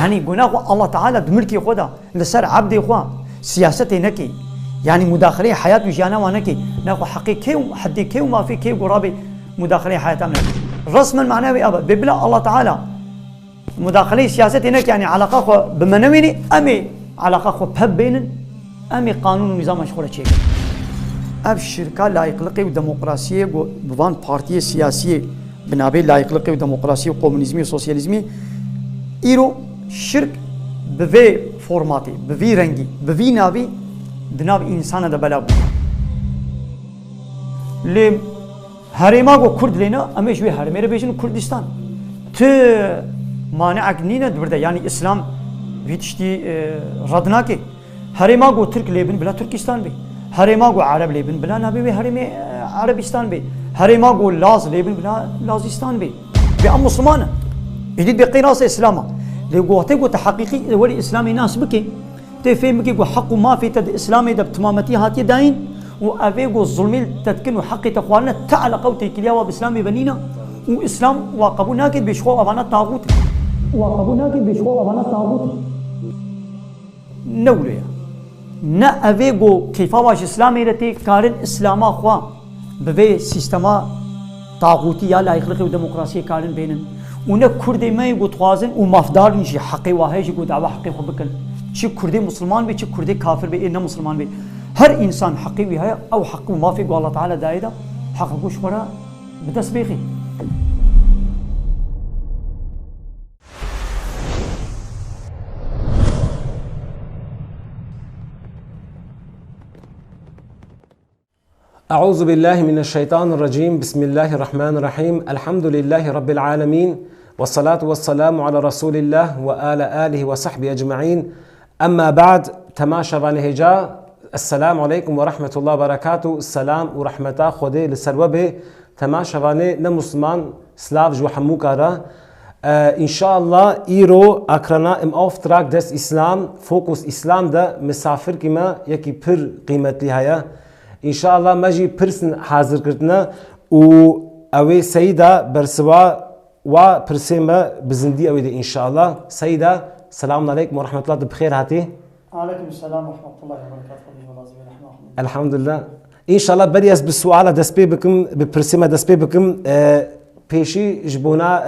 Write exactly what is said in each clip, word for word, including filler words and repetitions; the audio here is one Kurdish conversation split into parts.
Yanî guna xwe Allah Teala di milkê xwe de li ser ebdê xwe siyasetê nekê. Yanî mudaxileyê heyat û jiyana wan nekê. Na xwe heqê kê û heddê kê û mafê kê û rabê mudaxileyê heyata me nekê. Resmen mana wê ev e. Bê bila Allah Teala mudaxileyê siyasetê nekê, yanî eleqa xwe bi me newênê, em ê eleqa xwe peb bênin, em ê qanûn û nîzama ji xwe re çêkin. Ev şirka layıklıkê û demokrasiyê ku bi van partiyê siyasiyê bi navê layıklıkê û demokrasiyê û komunîzmî û sosyalîzmî, îro şirk bi vê formatê, bi vî rengî, bi vî navî di nav însana de belav bû. Lê herêma ku Kurd lê ne, em ê ji wê herêmê re bêjin Kurdistan. Ti maneek nîne di vir de, yanî Îslam vî tiştî, e, red nake. Herêma ku Tirk lê bin bila Tirkistan bê. Herêma ku Ereb lê bin bila nabê wê herêmê, e, Erebistan bê. Herêma ku Laz lê bin bila Lazistan bê. Bê em Musliman in. Êdî dibê qey nas e Îslam a. Lê ku wextê ku te heqîqî werî Îslamê nas bikê, tê fêm bikê ku heq û mafê te di Îslamê de bi timametî hatiye dayîn û evê ku zulmê te dikin û heqê te xwarine ti eleqa û têkiliya wa bi Îslamê ve nîne û Îslam wa qebûl nake, dibê ji xwe evana taxût e. Wa qebûl nake, dibê ji xwe evana taxût e. Ne wilo ye. Ne evê ku keyfa wa ji Îslamê re tê, karin Îslama xwe bi vê sîstema taxûtî ya layıklıkê û demokrasiyê karin bênin. Û ne Kurdê me yê ku dixwazin û mafdar in jî heqê wa heye jî ku dawa heqê xwe bikin. Çi Kurdê Musulman bê, çi Kurdê kafir bê, ê ne Musulman bê. Her însan heqê wî heye, ew heq û mafê ku Allah Teala dayê de, heqa ku ji xwe re bi dest bêxî. أعوذ بالله من الشيطان الرجيم. بسم الله الرحمن الرحيم. الحمد لله رب العالمين. والصلاة والسلام على رسول الله وعلى آله وصحبه أجمعين. أما بعد، temaşevanê hêja, السلام عليكم ورحمة الله وبركاته. Selam û rehmeta Xwedê li ser we bê. Temaşevanê ne Musliman, silav ji we hemûka re. E, înşallah îro ekrana Im Auftrag des Islam, Fokus Islam de misafirkî me yekî pir qîmetlî heye. Înşallah me jî pirsên hazir kirtine û ew ê Seyda bersiva wa pirsê me bi zindî ew ê de înşallah. Seyda, selamun aleykum ve rahmetullah, tu bi xêr hatî. Aleykum selam ve rahmetullahi ve berekatuhu. Elhamdulillah. Înşallah berî ez bi suala dest pê bikim, bi pirsê me dest pê bikim. E, pêşî ji bona,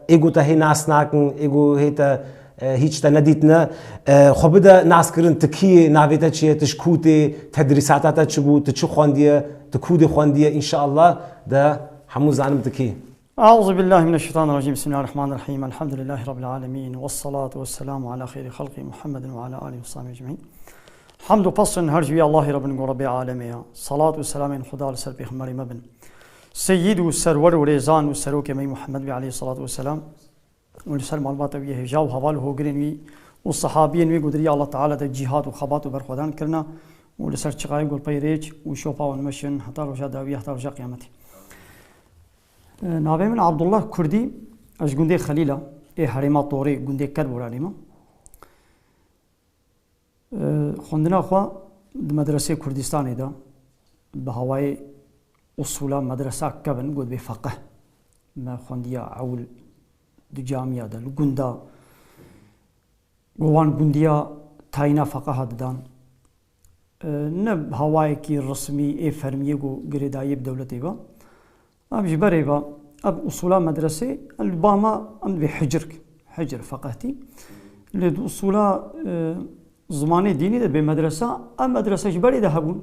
e, ê ku te hê nas nakin, ê ku hê te, e, hîç te nedîtine, e, xwe bide naskirin, tu kî yê, navê te çi ye, tu ji kû tê, tedrîsata te çi bû, tu çi xwendiye, tu kû dê xwendiye, înşallah de hemû zanim tu kî. أعوذ بالله من الشيطان الرجيم. بسم الله الرحمن الرحيم. الحمد لله رب العالمين. والصلاة والسلام على خير خلقه محمد وعلى آله وصحبه أجمعين. Hamd û pesn her ji wî Allahî re bin ku Rebbê alemê ya. Salat û selamên Xuda li ser pêxemberê me bin. Seyyid û serwer û rêzan û serokê me yî Muhammed bî aleyhissalatu vesselam. Û li ser malbata wî hêja û heval û hogirên wî û sehabiyên wî ku di riya Allah Teala de cîhad û xebat û berxwedan kirina û li ser çiqayê ku li pey rêç û şopa wan meşin heta roja dawî, heta roja qiyametê. E, navê min Abdullah Kurdî, ez ji gundê Xelîla, ê herêma Torê, gundê Kerboranê me. E, xwendina xwe di medresê Kurdistanê de, bi hawayê usûla medresa kevin, got bê feqih. Me xwendiya ewil di camiya de, li gunda, got wan gundiya tayîna feqiha didan. E, ne hawayekî resmî ê fermiyê ku girêdayiyê bi dewletê ve. Ev ji berê ve, ev usûla medresê, li ba me em dibê hicr, hicr feqehtî. Lê di usûla, e, zimanê dînî de dibê medresa, ev medrese ji berê de hebûn.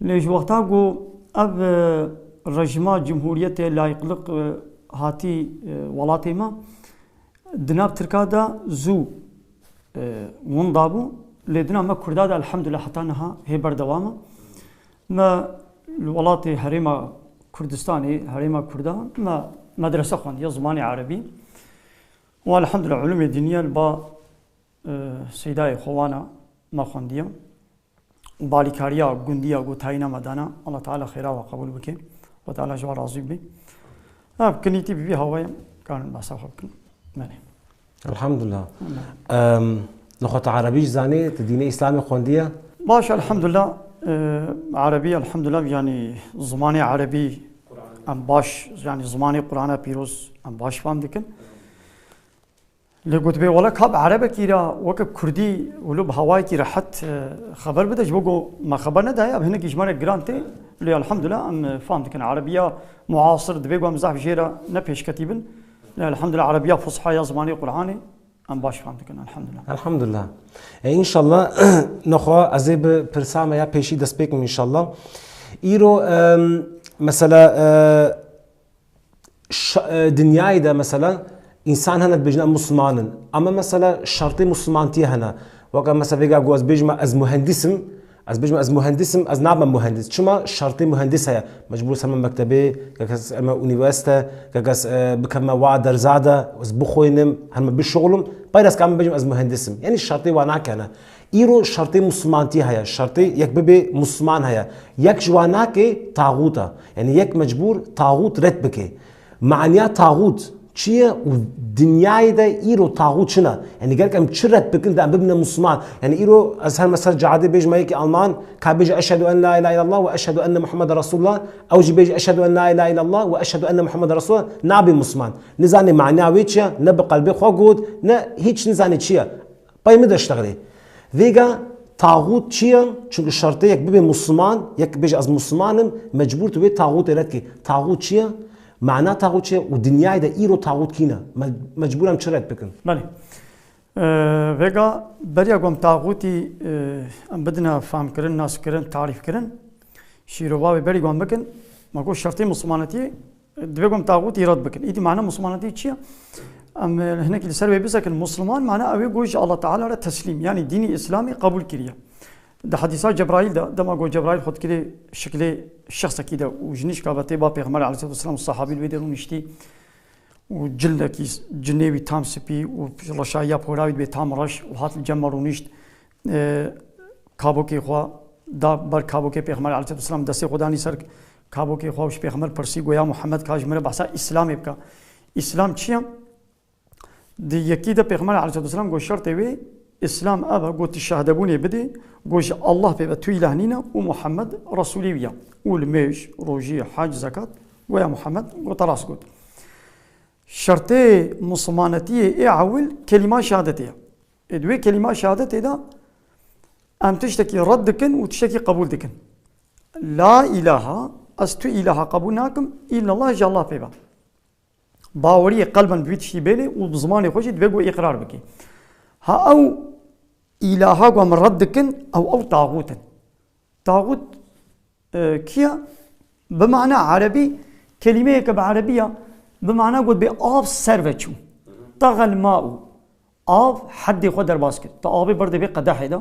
Lê ji wexta ku ev, e, rejîma cumhuriyetê, layıklık, e, hatî, e, welatê me, di nav Tirka de zû, e, winda bû, lê di nav me Kurda de elhamdulillah heta niha hê berdewam e. Me li welatê herêma Kurdistanê, herêma Kurda, me medrese xwendiye zimanê erebî. Û elhamdulillah ulûmê dînî li ba, e, seydayê xwe wana me xwendiye. Û balîkariya gundiya ku tayîna me dana, Allah Teala xêra we qebûl bike. Allah Teala ji we razî bibî. Ha, bi kinîtî bi vî hawayê karin behsa xwe bikin. Belê. Elhamdulillah. Em, li xwe tu erebî jî zanî, tu dînê Îslamê xwendiye? Baş, elhamdulillah, e, erebî, elhamdulillah, yanî zimanê erebî em baş, yanî zimanê Qur'ana pîroz em baş fam dikin. Lê gotibê, wele ka bi erebekî re, weke kurdî, wilo bi hawayekî rehet, e, xeber bide, ji bo ku me xeber nedaye, ev hinekî ji me re giran tê. Lê elhamdulillah, em, e, fam dikin. Erebiya muasir divê ku em zehf jê re ne pêşketî bin. Lê elhamdulillah, erebiya fusha ya zimanê Qur'anê em baş fam dikin, elhamdulillah. Elhamdulillah. E, înşallah, nexwe ez ê bi pirsa me ya pêşî dest pê kim înşallah. Îro, em, mesela, e, Ş-, e, dinyayê de mesela însan hene dibêjin em Musliman in. Ama mesela şertê Muslimantiyê hene. Weke mesela vêga ku ez bêjim ez muhendis im, ez bêjim ez muhendis im, ez nabim muhendis. Çima şertê muhendis heye? Mecbûr ser me mektebê, gerek ez me unîversîte, gerek ez, e, bikevime wa derza de, ez bixwînim, her me bişuxulim, pey de ez karim bêjim ez muhendis im. Yanî şertê wa nakene. Îro şertê Muslimantiyê heye, şertê yek bibê Musliman heye. Yek ji wan nake taxût e. Yanî yek mecbûr taxût red bike. Maniya taxût çi ye û dinyayê de îro taxût çi ne? Yanî gerek em çi red bikin de em bibine Musliman? Yanî îro ez her me ser cadê bêjim yekî Alman ka bêje eşhedû en la ilahe illallah ve eşhedû enne Muhammeden Resulullah, ew jî bêje eşhedû en la ilahe illallah ve eşhedû enne Muhammeden Resulullah, nabe Musliman. Nizane maniya wê çi ye, ne bi qelbê xwe got, ne hîç nizane çi ye. Pey min de ştexilê. Vêga taxût çi ye? Çunku şertê yek bibê Musliman, yek bêje ez Musliman im, mecbûr tu wê taxûtê red kî. Taxût çi ye? Mana taxût çi ye? Û dinyayê de îro taxût kî ne? Me-, mecbûr em çi red bikin? Belê. Ee, vêga beriya ku em taxûtî, e, em bidine famkirin, naskirin, tarîfkirin, şîrova wê berî ku em bikin, me got şertê Muslimanetiyê Divê ku em taxûtî red bikin. Îdî mana Muslimanetî çi ye? Em, e, hinekî li ser wê bisekin. Musliman mana ew ê ku ji Allah Teala re teslîm, yanî dînî Îslamê qebûl kiriye. Di hedîsa Cebraîl de, dema ku Cebraîl xwe dikirê şiklê şexsekî de û ji nişka ve tê ba Pêxember aleyhisselatu vesselam û sahabî li wê derê rûniştî û cildekî s-, cinê wî tam spî û reşayiya pora wî dibê tam reş û hat li cem me rûnişt. e, kabokê xwe da ber kabokê Pêxember aleyhisselatu vesselam, destê xwe danî ser kabokê xwe û ji Pêxember pirsî, got, ya Muhammed, ka ji min re behsa Îslamê bike. Îslam çi ye? Di yekî de Pêxember aleyhisselatu vesselam got, şertê wê Îslam ev e, got, tu şehdebûnê bidê, got, ji Allah pê ve tu îlah nîne û Muhammed Resûlê wî ye. Û li mêj, rojî, hec, zekat, got, ya Muhammed, got, te rast got. Şertê Muslimanetiyê ê ewil kelîma şehadetê ye. Ê di wê kelîma şehadetê de em tiştekî red dikin û tiştekî qebûl dikin. La îlaha, ez tu îlaha qebûl nakim, îllallah ji Allah pê ve. Baweriyê qelben bi vî tiştî bênê û bi zimanê xwe jî divê ku îqrar bikî. Ha ew îlaha ku em red dikin, ew, ew taxût in. Taxût, e, kî ye? Bi mana erebî, kelîmeyeke bi erebî ye, bi mana got bê av ser ve çû. Texel ma'u. Av heddê xwe derbas kir. Tu avê berdê vê qedehê de.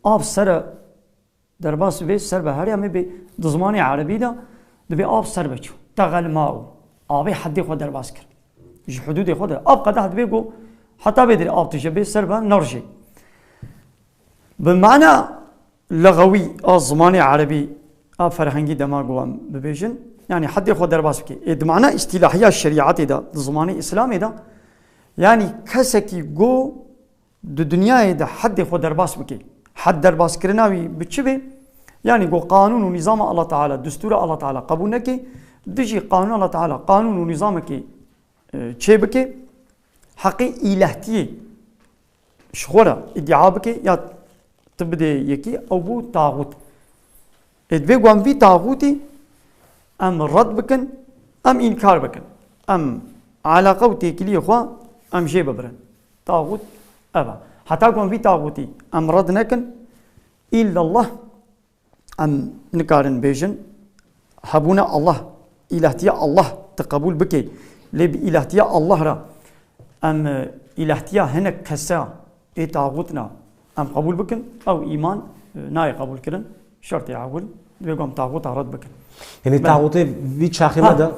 Av sere derbas bê, ser ve herê, em ê bê di zimanê erebî de dibê av ser ve çû. Texel ma'u. Avê heddê xwe derbas kir. Ji hudûdê xwe de. Av qedeh dibê ku heta vê derê av tije bê ser ve nerjê. Bi mana lexewî a zimanê erebî, a ferhengî dema ku em bibêjin, yanî heddê xwe derbas bike. Ê di mana îstîlahiya şerîetê de, di zimanê Îslamê de, yanî kesekî ku di dinyayê de heddê xwe derbas bike. Hed derbaskirina wî bi çi be? Yanî ku qanûn û nîzama Allah Teala, destûra Allah Teala qebûl neke, dijî qanûn Allah Teala, qanûn û nîzamekê e, çê bike, heqê îlehtiyê ji xwe re îdia bike ya tu bidê yekî, ew bû taxût. Ê divê ku em vî taxûtî em red bikin, em înkar bikin. Em eleqe û têkiliyê xwe em jê bibirin. Taxût ev e. Heta ku em vî taxûtî em red nekin, îllallah, em nikarin bêjin, hebûna Allah, îlahtiya Allah tu qebûl bikey, lê bi îlahtiya Allah re em, e, îlahtiya hinek kesa ê taxût ne em qebûl bikin, ew îman, e, nayê qebûlkirin, şertê ewil, divê ku em taxûta red bikin. Yanî Belê. Taxûtê vî çaxê Ha. me de,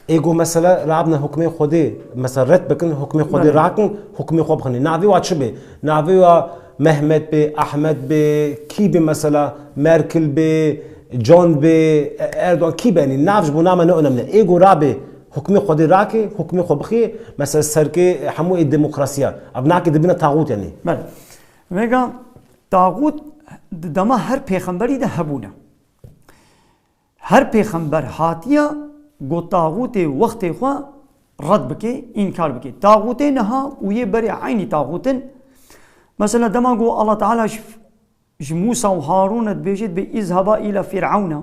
ê ku mesela rabine hukmê Xwedê, mesela red bikin, hukmê Xwedê Belê. Rakin, hukmê xwe bixin. Navê wa çi be? Navê wa Mehmet be, Ahmet be, kî be mesela, Merkel be, John be, E-, Erdogan, kî be, yanî nav ji bo name ne önemli. Ê ku rabe, hukmê Xwedê rake, hukmê xwe bixê, mesela serkê hemû ê demokrasiya. Ev nake dibine taxût yanî. Belê. Vêga taxût di dema her pêxemberî de hebûne. Her pêxember hatiye ku taxûtê wextê xwe red bike, înkar bike. Taxûtê niha û yê berê eynî taxût in. Mesela dema ku Allah Teala ji, ji Mûsa û Harûn re dibêje, dibê, "Îzheba îla Fîr'ewna."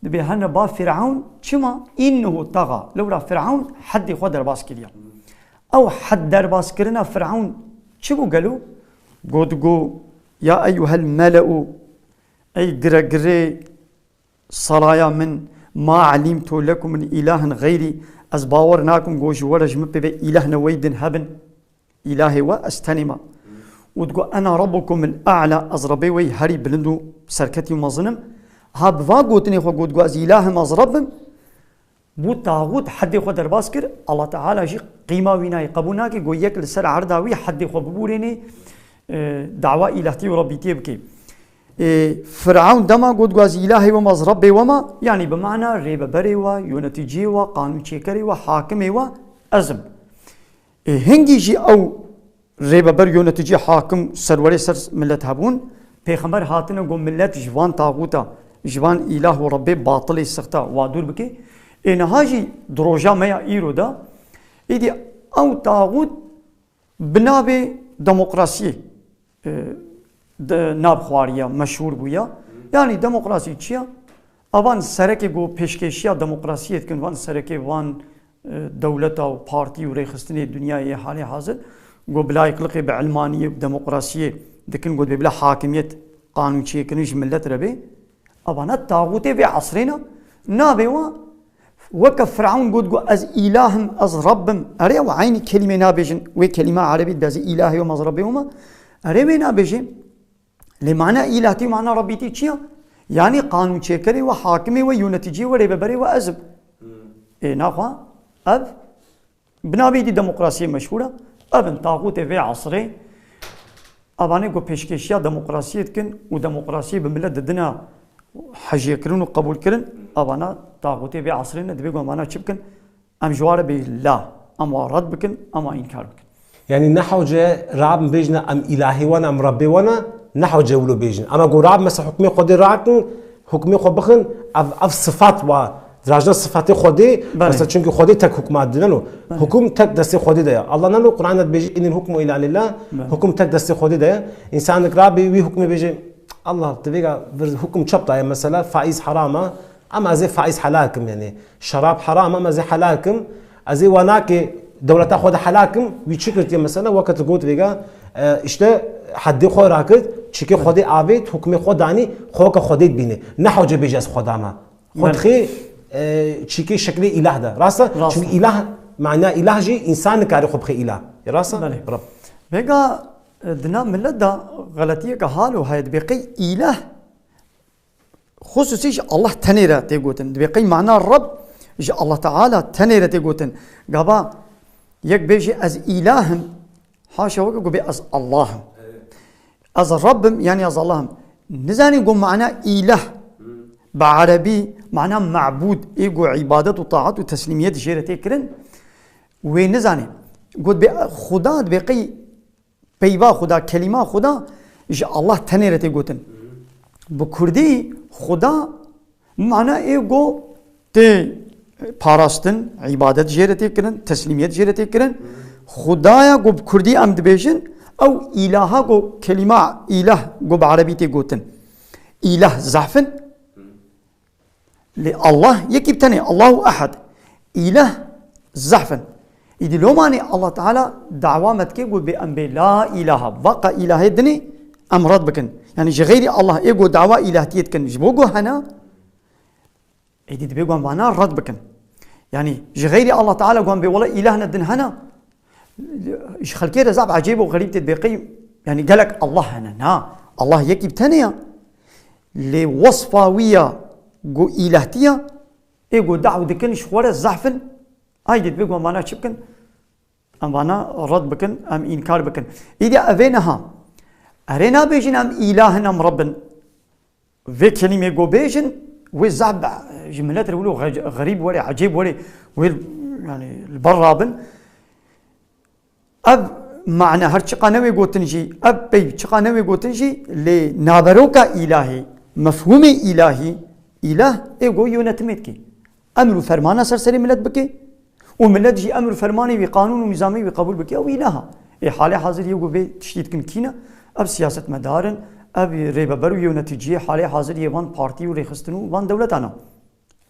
Dibê, "Hene ba Fîr'ewn." Çima? "Înnehu taxa." Lewra Fîr'ewn heddê xwe derbas kiriye. Ew hed derbaskirina Fîr'ewn çi bû gelo? Got, got, "Ya eyyuhel mele'u, ey giregirê saraya min, ma alimtu lekum min ilahin xeyrî, ez bawer nakim ku ji we re ji min pê ve îlehne wey din hebin, îlahê we ez tenê me." Û digot, "Ena rabbukumul a'la, ez Rebê wey herî bilind û serketî û mezin im." Ha bi va gotinê xwe got, got, "Ez îlah im, ez Reb im." Bû taxût, heddê xwe derbas kir. Allah Teala jî qîma wî nayê, qebûl nake, got, "Yek li ser erda wî heddê xwe bibûrênê, e, dawa îlahtî û rebbîtiyê bike." E, Firewn dema got, "Got, ez îlahê we me, ez Rebbê we me", yanî bi mana rêveberê we, yöneticiyê we, qanûnçêkerê we, hakimê we ez im. E, hingî jî ew rêveber, yönetici, hakim, serwerê ser millet hebûn, pêxember hatine got, "Millet ji van taxûta, ji van îlah û Rebbê batilê sixta wa dûr bike." Ê niha jî di roja me ya îro de, êdî ew taxût bi navê demokrasiyê, e, de nav xwariye, meşhûr bûye. Yanî demokrasî çi ye? Evan serekê ku pêşkêşiya demokrasiyê dikin, van serekê van, e, dewleta û partî û rêxistinê dinyayê yê halê hazir, ku bi layîqliqê, bi ilmaniyê, bi demokrasiyê dikin, ku dibê bila hakimiyet, qanûnçêkirin ji millet re bê. Evana taxûtê vê esrê ne, navê wan weke Firewn got, got, "Ez îlah im, ez Reb im." Erê, ew eynî kelîmê nabêjin, wê kelîma erebî dibe, "Ez îlahê we me, ez Rebbê we me." Erê, wê nabêjin. Lê mana îlahtî û mana rebbîtî çi ye? Yanî qanûnçêkerê we, hakimê we, yöneticiyê we, rêveberê we ez im. Ê naxwe ev bi navê dî demokrasiyê meşhûr e. Ev in taxûtê vê esrê. Evanê ku pêşkêşiya demokrasiyê dikin û demokrasiyê bi millet didine hejiyê kirin û qebûl kirin, evana taxûtê vê esrê ne, divê ku evana çi bikin? Em ji wan re bê la, em wan red bikin, em wan înkar bikin. Yanî ne hewce rabin bêjine em îlahê wan, em Rebbê wan e, ne hewce wilo bêjin. Ama ku rabin mesela hukmê Xwedê rakin, hukmê xwe bixin, ev, ev sifat wa, dirajna sifatê Xwedê, Belê. Mesela çünkü Xwedê tek hukma dine lo. Belê. Hukum tek destê Xwedê de ye. Allah ne lo Qur'an de dibêje, "Inil hukmu illa lillah." Belê. Hukum tek destê Xwedê de ye. Însanik rabê wî hukmê bêje, "Allah, tu vêga vir hukum çap daye mesela, faiz haram e, ama ez ê faiz helal kim yani." Şerab heram e, em ez ê helal kim, ez ê wa nake dewleta xwe de helal kim, wî çi kiriye mesela, weke tu got vêga, e, işte heddê xwe rakir, çikê Xwedê avêt, hukmê xwe danî, xwe weke Xwedê dibîne. Ne hewce bêje ez Xweda me. Xwe Belê. dixê, e, çikê şeklê îlah de. Rast e? Rast e. Çünkü îlah, mana îlah jî însan nikare xwe bixê îlah. Rast e? Belê. Rab. Vêga, e, dina millet de xeletiyeke halo heye, dibê qey îlah Xususî ji Allah tenê re tê gotin. Dibê qey mana Reb ji Allah Teala tenê re tê gotin. Gava yek bêjî ez îlah im, haşa weke ku bê ez Allah im. Ez Reb im, yanî ez Allah im. Nizanî ku mana îlah bi erebî mana mebûd, ê ku îbadet û taat û teslîmiyet jê re tê kirin. Wê nizanî. Got bê Xuda dibê qey Peyva Xuda, kelîma Xuda ji Allah tenê re tê gotin. Bi kurdî Xuda mana ê go tê parastin, îbadet jê re tê kirin, teslîmiyet jê re tê kirin. Xudaya go bi kurdî em dibêjin, ew îlaha go kelîma îlah go bi erebî tê gotin. Îlah zehf in. Lê Allah yekî bi tenê, Allahu ehad. Îlah zehf in. Îdî lomanê Allah Teala dawa me dike, got bê em bê la îlaha. Vaqa îlahê dinê em red bikin. Yanî ji xeyrî Allah ê got dawa îlahtiyê dikin. Ji bo got hena, êdî dibê got em vana red bikin. Yanî ji xeyrî Allah Teala got em bê wela îlah ne din hena. Ji xelkê re zaf ecêb û xerîb tê dibê qey, yanî gelek Allah hene. Na, Allah yekî bi tenê ya. Lê wesfa wî ya ku îlahtiya, ê ku daw dikin ji xwe re zehf in, aydê dibê ku em vana çi bikin? Em vana red bikin, em înkar bikin. Îdî ev ê niha. Erê nabêjin em îlah in, em Reb in. Vê kelîmê ku bêjin, wê zehf be, ji milet re wilo xec-, xerîb were, ecêb were, wê, yanî, li ber rabin. Ev mane her çiqa newê gotin jî, ev peyv çiqa newê gotin jî, lê naveroka îlahî, mefhûmê îlahî, îlah ê go yönetimê dike. Emr û fermana ser serê milet bike û millet jî emr û fermanê wî, qanûn û nîzamê wî qebûl bike, ew îlah e. Ê halê hazir yê ku vê tiştî dikin kî ne? Ev siyasetmedar in, ev rêveber û yöneticiye halê hazir yê van partî û rêxistin û van dewletan e.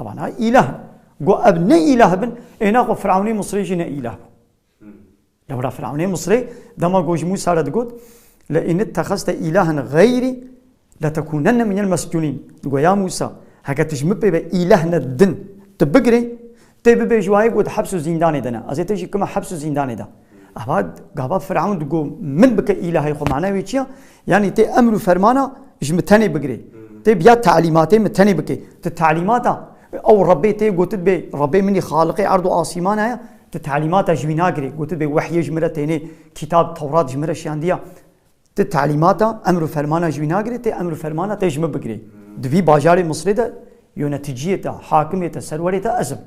Evana îlah in. Go ev ne îlah bin, ê naxwe Firewnê Misrê jî ne îlah bû. Lewra Firewnê Misrê dema go ji Mûsa re digot, "Le in ittexezte îlahen xeyrî letekûnenne minel mescûnîn." Digo, "Ya Mûsa, heke tu ji min pê ve îlehne din tu bigirê, tê bibêj wayê ku di heps û zîndanê de ne. Ez ê te jî kime heps û zîndanê de." Eva gava Firewn digo, "Min bike îlahê xwe." Mana wê çi ya? Yanî tê emr û fermana ji min tenê bigirê. Tê biya talîmatê min tenê bike. Tu talîmata ew Rebbê tê gotit bê, Rebbê min î Xaliqê erd û asîmana ye. Tu talîmata ji wî nagirê. Gotit bê wehyê ji min re tênê, kitab, Tewrat ji min re şiyandiya. Ti talîmata, emr û fermana ji wî nagirê, tê emr û fermana te ji min bigirê. Di vî bajarê Misrê de yöneticiyê te, hakimê te, serwerê te ez im.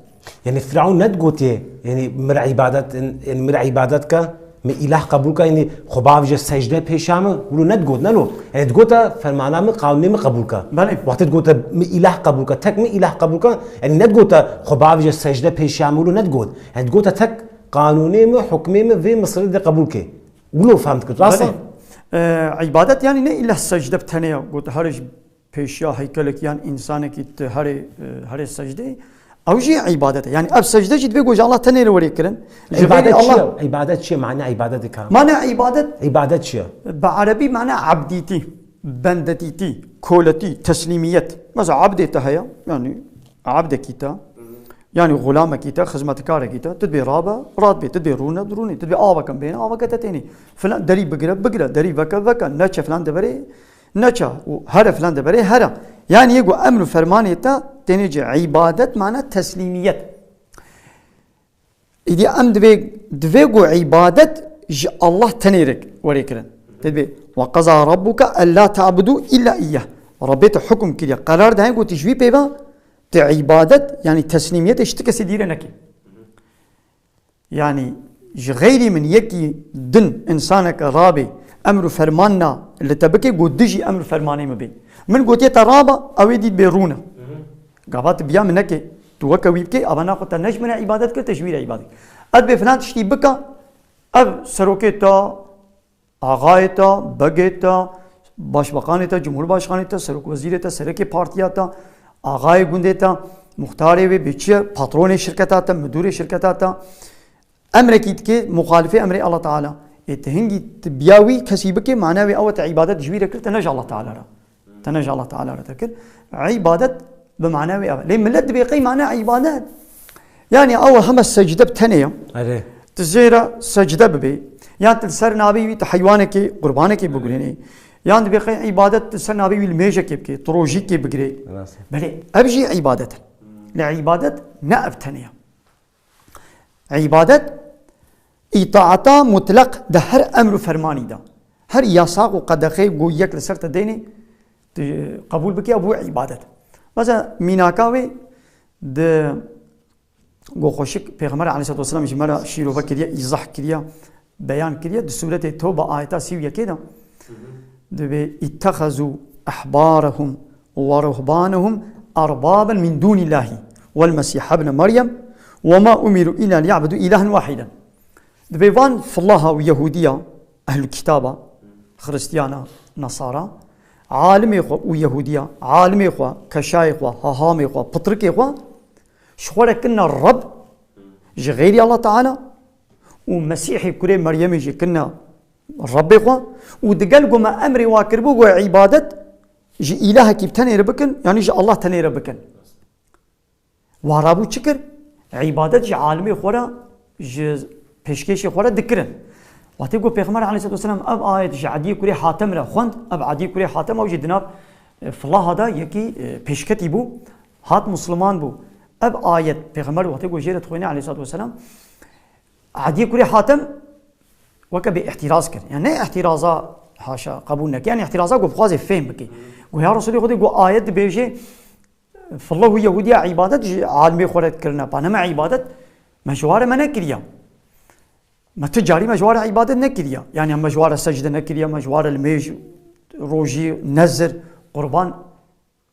Yani Firavun ne digotiye, yani mir ibadet, yani mir ibadet ke, mi îlah qebûl ke, yani xwe bavêje secde pêşa min, wilo ne digot, ne lo. Yani digota fermana min, qanûnê min qebûl ke. Belê. Wextê digota mi îlah qebûl ke, tek mi îlah qebûl ke, yani ne digota xwe bavêje secde pêşa min, wilo ne digot. Yani digota tek qanûnê min, hukmê min vê Misrê de qebûl ke. Wilo fehm dikir, rast e? Belê. E, îbadet yani ne îlah secde bi tenê ya, got here ji pêşiya heykelekî yan însanekî tu herê, e, herê secdeyê. Ew jî îbadet e. Yani ev secde jî divê ku ji Allah tenê re were kirin. Ji xeyrî Allah. Îbadet çi ye? Îbadet çi ye? Mane îbadet dika. Mane îbadet. Îbadet çi ye? Bi erebî mane abdîtî, bendetîtî, koletî, teslîmiyet. Mesela abdê te heye, yani abdekî te, yani xulamekî te, xizmetkarekî te, tu dibê rabe, radibê, tu dibê rûne, dirûnê, tu dibê aveke bêne, aveke te tênê. Filan derî bigire, bigire, derî veke, veke, neçe filan deverê, neça û here filan deverê here. Yani yê ku emr û fermanê te tênê cê. Îbadet mane teslîmiyet. Îdî em divê, divê ku îbadet ji Allah tenê re were kirin. Te dibê, "Ve qeza rabbuke ella ta'budu illa iyyah." Rabbê te hukum kiriye, qerar daye ku tu ji wî pê ve, tu îbadet, yani teslîmiyetê ji ti kesê dî re nekî. Yani ji xeyrî min yekî din, însaneke rabê, emr û fermanna li te bike, ku dijî emr û fermanê min bê. Min gotiye te raba, ew ê dît bê rûne. Gava tu biya min neke, tu weke wî bikê, ava naxwe te ne ji min re îbadet kir, te ji wî re îbadet kir. Ez bê filan tiştî bika, ev serokê te, axayê te, begê te, başbakanê te, cumhurbaşkanê te, serokwezîrê te, serekê partiya te, axayê gundê te, muxtarê wê bê çi ye, patronê şirketa te, müdûrê şirketa te, emrekî dike, muxalifê emrê Allah Teala. Ê, tu hingî tu biya wî kesî bikê, mana wê ew e te îbadet ji wî re kir, te ne ji Allah Teala re. Te ne ji Allah Teala re te kir. Îbadet bi mana wê ev e. Lê millet dibê qey mana îbadet. Yani ew heme secde bi tenê ya. Erê. Tu zêre secde bibê. Yan tu li ser navê wî tu heywanekê, qurbanekê bigurînê. Yan dibê qey îbadet tu li ser navê wî limêjekê bikê, tu rojîkê bigirê. Rast. Belê, ev jî îbadet e. Lê îbadet ne ev tenê ya. Îbadet, îtaata mutlaq di her emr û fermanî de. Her yasax û qedexeyê ku yek li ser te deynê, tu qebûl bikî, ew bû îbadet. Mesela mînaka wê di ku xweşik Pêxember aleyhissalatu vesselam ji me re şîrove kiriye, îzah kiriye, beyan kiriye, di sûretê Tewbe ayeta sî û yekê de. Dibê, "İttehazû ahbarahum ve ruhbanahum erbaben min dûnillâhi vel Mesîh ibne Meryem ve ma umiru illa liya'budu ilahen wahiden." Dibê van filaha û Yehûdiya, ehlul kitaba, Xiristiyana, Nesara, alimê xwe û Yehûdiya, alimê xwe, keşayê xwe, hahamê xwe, pitrikê xwe, ji xwe re kirine Reb, ji xeyrî Allah Teala, û Mesîhê kurê Meryemê jî kirine Rebbê xwe û digel ku me emrê wa kiribû ku îbadet ji îlahekî bi tenê re bikin, yanî ji Allah tenê re bikin. Wa rabû çi kir? Îbadet ji alimê xwe re, ji pêşkêşê xwe re dikirin. Wextê ku Pêxember aleyhissalatu vesselam ev ayet ji Ediyê kurê Hatem re xwend, ev Ediyê kurê Hatem ew jî di nav, e, filaha de yekî, e, pêşketî bû, hat Musliman bû. Ev ayet Pêxember wextê ku jê re dixwîne aleyhissalatu vesselam, Ediyê kurê Hatem weke bê îhtîraz kir. Yani ne îhtîraza haşa qebûl neke. Yani îhtîraza ku bixwaze fêm bike. Go ya Resulê Xwedê, go ayet dibêje, "Fillah û Yehûdiya îbadet ji alimê xwe re kirine. Pa ne me îbadet, me ji wa re me nekiriya. Me tu carî me ji wa re îbadet nekiriya. Yani me ji wa re secde nekiriya, me ji wa re limêj, rojî, nezir, qurban."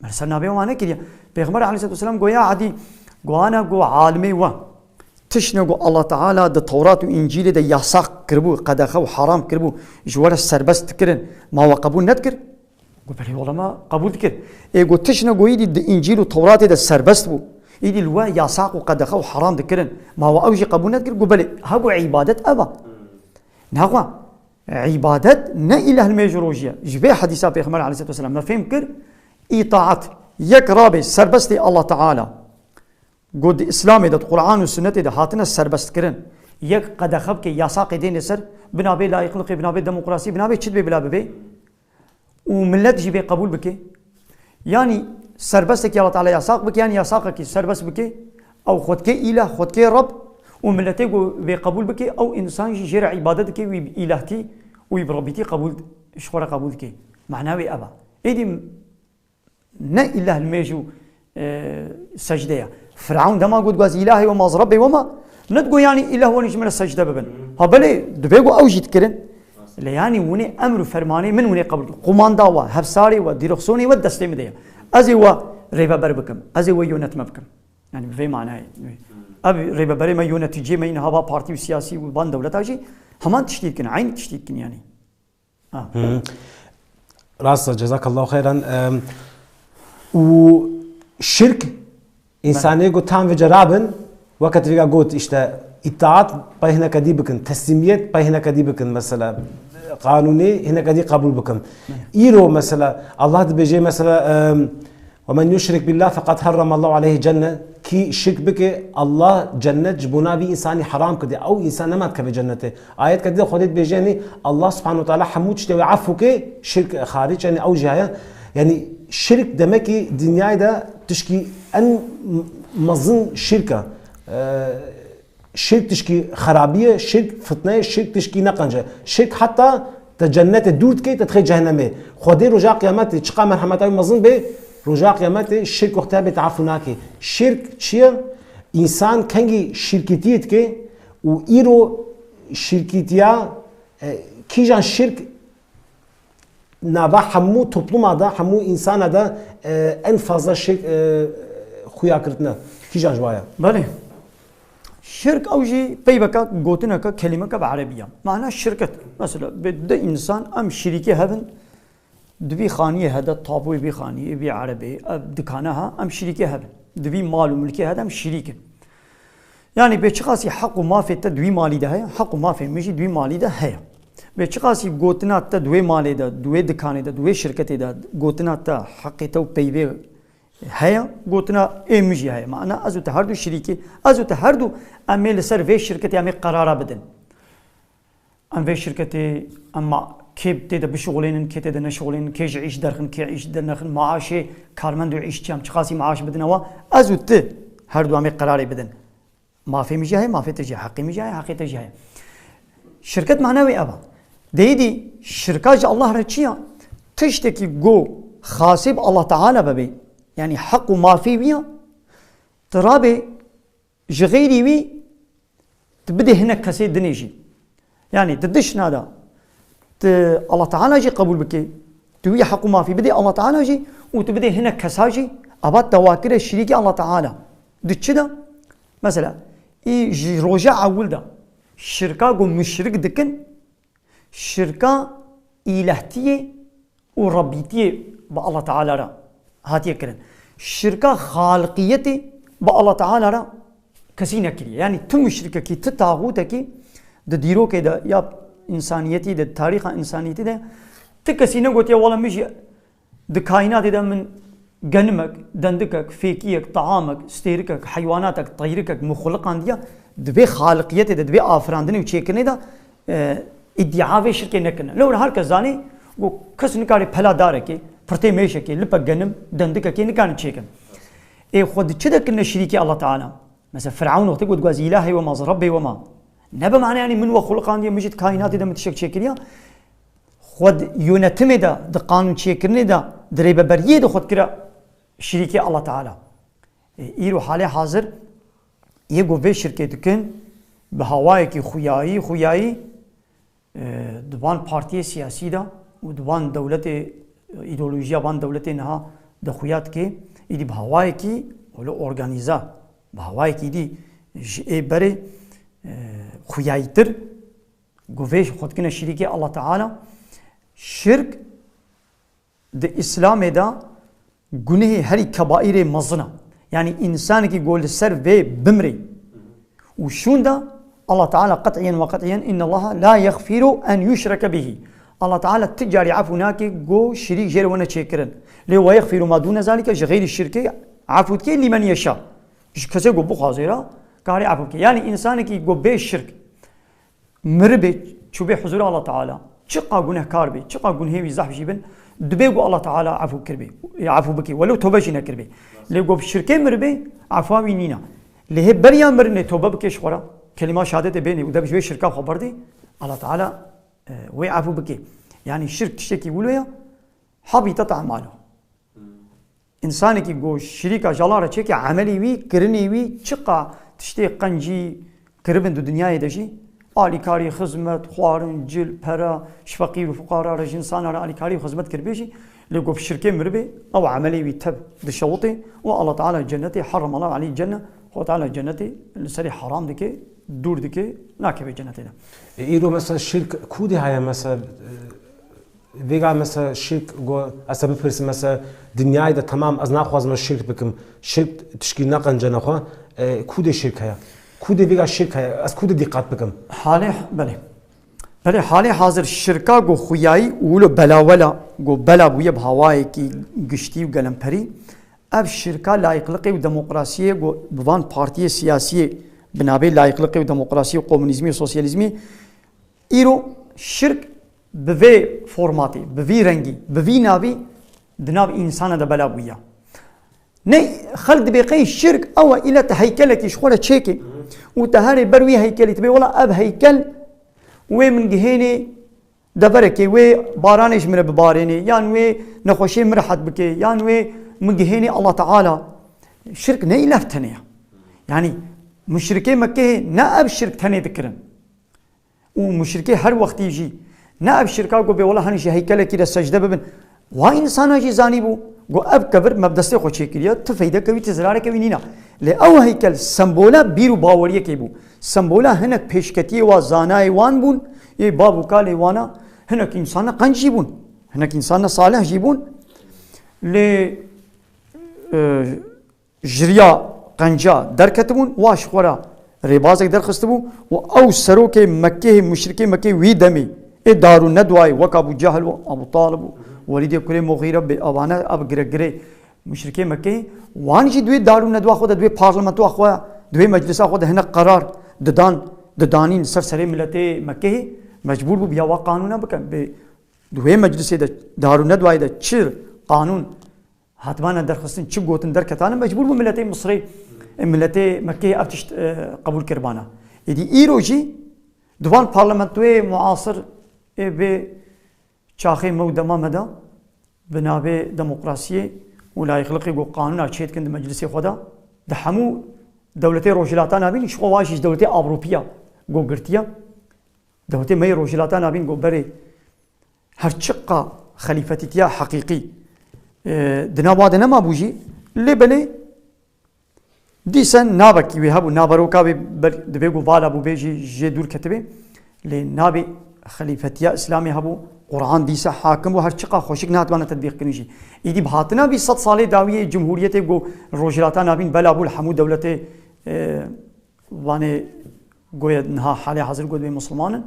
Me li ser navê wan nekiriye. Pêxember aleyhissalatu vesselam goya Edî, goana go alimê we. Tiştine ku Allah Teala di Tewrat û Încîlê de yasak kiribû, qedexe û haram kiribû, ji we re serbest dikirin, ma we qebûl nedikir? Got, belê, wela me qebûl dikir. Ê got, tiştine ku îdî di Încîl û Tewratê de serbest bû, îdî li we yasak û qedexe û haram dikirin, ma we ew jî qebûl nedikir? Got, belê, ha got, îbadet ev e. Naxwe, îbadet ne îlah li mêj û rojî ye. Ji vê hedîsa Pêxember aleyhisselatu vesselam me fêm kir, îtaat, yek rabe serbestê Allah Teala. Got, di Îslamê de, di Quran û Sunnetê de hatine serbestkirin. Yek qedexe bike, yasaqê dêne ser, binabê layiqliqê, binabê demokrasî, binabê çi dibê bila bibe. Û millet jî vê qebûl bike. Yanî serbestekî Allah Teala yasaq bike, yanî yasaqekî serbest bike, ew xwe dike îlah, xwe dike Reb û milletê ku vê qebûl bike, ew însan jî jê re îbadet dike, wî bi îlahtî û wî bi Rebbîtî qebûl, ji xwe re qebûl dike. Mana wê ev e. Êdî ne îlah li mêj û, e, secde ye. Firavun dema got, got, "Îlahê we ma, Rebbê we ma", ne digot, yanî îlah wan ji min re secde bibin. Ha belê, divê got ew jî dikirin. Lê yanî hûnê emr û fermanê min hûnê qebûl dikin. Qumanda we, hevsarê we, dîrexsonê we destê min de ye. Ez ê we rêveber bikim. Ez ê we yönetme bikim. Yanî bi vê manayê. Ev rêveberê me, yöneticiyê me, yine hava partî û siyasî û van dewleta jî heman tiştî dikin, eynî tiştî dikin yanî. Ha. Hı. Rast e, cezakallahu xeyran. Em, û şirk, însanê got tam vê cerabin, weke tu vêga got, işte, îtaat pey hineke dî bikin, teslîmiyet pey hineke dî bikin, mesela, qanûnê hineke dî qebûl bikin. Îro, mesela, Allah dibêje, mesela, em, "Ve men yuşrik billah feqad harramallahu aleyhi cenne." Kî şirk bike, Allah cennet ji bona vî însanî heram kirdi. Ew însan nema dikeve cennetê. Ayetka dî de Xwedê dibêje, yanî Allah subhanahu ve teala hemû tiştê wê efû ke, şirk xaric, yanî ew jî heye. Yanî şirk demekî dinyayê de tişkî en mezin şirk e. Ee, Şirk tişkî xerabî ye, şirk fitne ye, şirk tişkî neqenc e. Şirk heta te cennetê dûr dike, te dixê cehennemê. Xwedê roja qiyametê çiqa merhemeta wî mezin bê, roja qiyametê şirk wextê bê te efû nake. Şirk çi ye? Însan kengî şirkîtiyê dike û îro şirkîtiya, e, kîjan şirk nava hemû topluma de, hemû însana de, e, en fazla şirk, e, xuya kirtine. Kîjan ji wa ye? Belê. Şirk ew jî peybeke gotineke, kelîmeke bi erebî ye. Mana şirket. Mesela, bi du însan em şirîkê hebin, di vî xaniyê hede, taboyê vî xaniyê, vî erebê, ev dikane ha, em şirîkê hebin. Di vî mal û milkê hede em şirîk in. Yanî bê çiqasî heq û mafê te di wî malî de heye, heq û mafê min jî di wî malî de heye. Bê çiqasî gotina te di wê malê de, di wê dikanê de, di wê şirketê de, gotina te, heqê te û peyvê heye, gotina ê min jî heye. Mana ez û te her du şirîkî, ez û te her du em ê li ser vê şirketê em ê qerara bidin. Em vê şirketê, em ma-, kê tê de bişixulênin, kê tê de neşixulênin, kê ji îş derxin, kê îş dernexin, maaşê karmend û îşçi em çiqasî maaş bidine wa, ez û tu her du em ê qerarê bidin. Mafê min jî heye, mafê te jî heye, heqê min jî heye, heqê te jî heye. Şirket mana wê ev e. Deyîdî şirka ji Allah re çi ya? Tiştekî go xasê bi Allah Teala bibê, yanî heq û mafê wî ya, tu rabê ji xeyrî wî tu bidê hinek kesê dinê jî. Yanî di dişna de tu Allah Teala jî qebûl bikê, tu wî heq û mafî bidê Allah Teala jî û tu bidê hinek kesa jî, eva te wa kire şirîkê Allah Teala. Di çi de? Mesela, î ji roja ewil de şirka ku muşrik dikin, şirka îlehtiyê û Rebbîtiyê bi Allah Teala re hatiye kirin. Şirka xaliqiyetê bi Allah Teala re kesî nekiriye. Yanî tu muşrikekî, tu taxûtekî di dîrokê de ya însaniyetî de, tarîxa însaniyetî de ti kesî negotiye, wela min jî di kaînatê de min genimek, dendikek, fêkiyek, teamek, stêrikek, heywanetek, teyrikek min xuliqandiye, di vê xaliqiyetê de, di vê afirandinê û çêkirinê de, e, îdia vê şirkê nekirine. Lewra her kes zanê ku kes nikare pela darekê, pirtê mêşekê, lipek genim, dendikekê nikarin çêkin. Ê xwe di çi de kirine şirîkê Allah Teala? Mesela Firavun wextê got, got, "Ez îlahê we ma, ez Rebbê we ma." Ne bi mana yanî min we xuliqandiye, min jî di kaînatê de min tiştek çêkiriye. Xwe di yönetimê de, di qanûnçêkirinê de, di rêveberiyê de xwe dikire şirîkê Allah Teala. E, îro halê hazir yê ku vê şirkê dikin, bi hawayekî xuyayî, xuyayî, e, di van partiyê siyasî de û di van dewletê, îdeolojiya van dewletê niha de xuya dike, îdî bi hawayekî wele organîze, bi hawayekî dî ji ê berê, e, xuyayîtir, ku vê xwe dikine şirîkê Allah Teala. Şirk di Îslamê de gunehê herî kebaîrê mezin e. Yanî însanekî ku li ser vê bimrê û şûnda Allah Teala qet'iyen ve qet'iyen, "Inna Allaha la yexfiru en yuşreke bihi." Allah Teala ti carî efû nake ku şirîk jê re wene çêkirin. Lê "ve yexfiru ma dûne zalike", ji xeyrî şirkê efû dike, "lîmen yeşa." Ji kesê ku bixwazê re karê efû bike. Yanî însanekî ku bê şirk miribê, çûbê huzûra Allah Teala, çiqa gunehkar bê, çiqa gunhê wî zehf jî bin, dibê ku Allah Teala efû kiribê, efû bikê, welo tobe jî nekiribê. Lê ku bi şirkê miribê, efwa wî nîna. Lê hê beriya mirinê tobe bikê ji xwe re, kelîma şehadetê bênê û de bi ji wê şirka xwe berdê, Allah Teala, e, wê efû bikê. Yanî şirk tiştekî wilo ye, habîtet emalu. Însanekî ku şirîka jala re çêke, emelê wî, kirinê wî, çiqa tiştê qencî kiribin di dinyayê de jî, alîkarî, xizmet, xwarin, cil, pere, ji feqîr û fuqara re, ji însana re alîkarî û xizmet kiribê jî, lê ku bi şirkê miribê, ew emelê wî tev dişewitê û Allah Teala cennetê, harrem Allahu aleyh cenne, Xwe Teala cennetê li serê haram dike, dûr dike, nakeve cennetê de. E, îro mesela şirk kû de heye mesela, e, Vêga mesela şirk, go, ez te bipirsim, mesela dinyayê de temam ez naxwazim ez şirk bikim. Şirk tişkî neqencene xwe. E, kû dê şirk heye? Kû dê vêga şirk heye? Ez kû dê dîqat bikim? Halê, belê. Belê, halê hazir şirka go xuyayî û wilo belawela, go bela bûye bi hawayekî giştî û gelemperî. Ev şirka layîqliqê û demokrasiyê go bi van partiyê siyasiyê bi navê layîqliqê û demokrasiyê û komunîzmî û sosyalîzmî Îro şirk bi vê formatê, bi vî rengî, bi vî navî di nav însana de bela bûye. Ne xelk dibê qey şirk ew e, île te heykelekî ji xwe re çêke û te herê ber wî heykelî, tu bê wela ev heykel wê min gihênê deverekê, wê baranê ji min re bibarênê, yan wê nexweşiyê min rehet bike, yan wê min gihênê Allah Teala. Şirk ne île tenê ye. Yanî muşrikê Mekkehê ne ev şirk tenê dikirin. Û muşrikê her wextî jî ne ev şirka ku bê wela hin ji heykelekî re secde bibin. Wa însana jî zanîbû ku ev kevir me bi destê xwe çêkiriye, ti feydeke wî, ti zirareke wî nîna. Lê ew heykel sembola bîr û baweriyekê bû. Sembola hinek pêşketiyê wa, zanayê wan bûn, ê bav û kalê wana, hinek însana qenc jî bûn. Hinek însana salih jî bûn. Lê, e, ji riya qenca derketibûn, wa ji xwe re rêbazek derxistibû û ew serokê Mekkehê, muşrikê Mekkehê wî demê, ê Darûnedwayê, wek Ebû Cehl û Ebû Talib û Welîdê kurê Muxîre bê, evane ev giregirê muşrikê Mekkehê, wan jî di wê Darûnedwa xwe de, di wê parlamentoya xwe, di wê meclisa xwe de hinek qerar didan, didanîn ser serê miletê Mekkehê, mecbûr bû biya wa qanûna bikin. Bê di wê meclisê de, Darûnedwayê de çi qanûn Hatibana derxistin, çi gotin derketane, mecbûr bû miletê Misrê, e, miletê Mekkeyê ev tişt, e, qebûl kiribana. Êdî îro jî di van parlamentoyê muasir, ê, vê çaxê me û dema me de bi navê demokrasiyê û layîqliqê ku qanûna çêdikin di meclisê xwe de, di hemû dewletê Rojhilata Navîn, ji xwe wa jî ji dewletê Ewropiya ku girtiye, dewletê me yê Rojhilata Navîn ku berê her çiqa xelîfetîtiya heqîqî, e, di nav wa de nemabû jî, lê belê dîse navekî wê hebû, naveroka wê ber-, divê ku vala bû bê jî jê dûr ketibê. Lê navê xelîfetiya Îslamê hebû, Quran dîse hakim bû, her çiqa xweşik nehatibana tetbîqkirin jî. Îdî bi hatina vî sed salê dawiyê cumhuriyetê ku Rojhilata Navîn bela bû li hemû dewletê, e, Vanê goye niha halê hazir got bê Musulman in.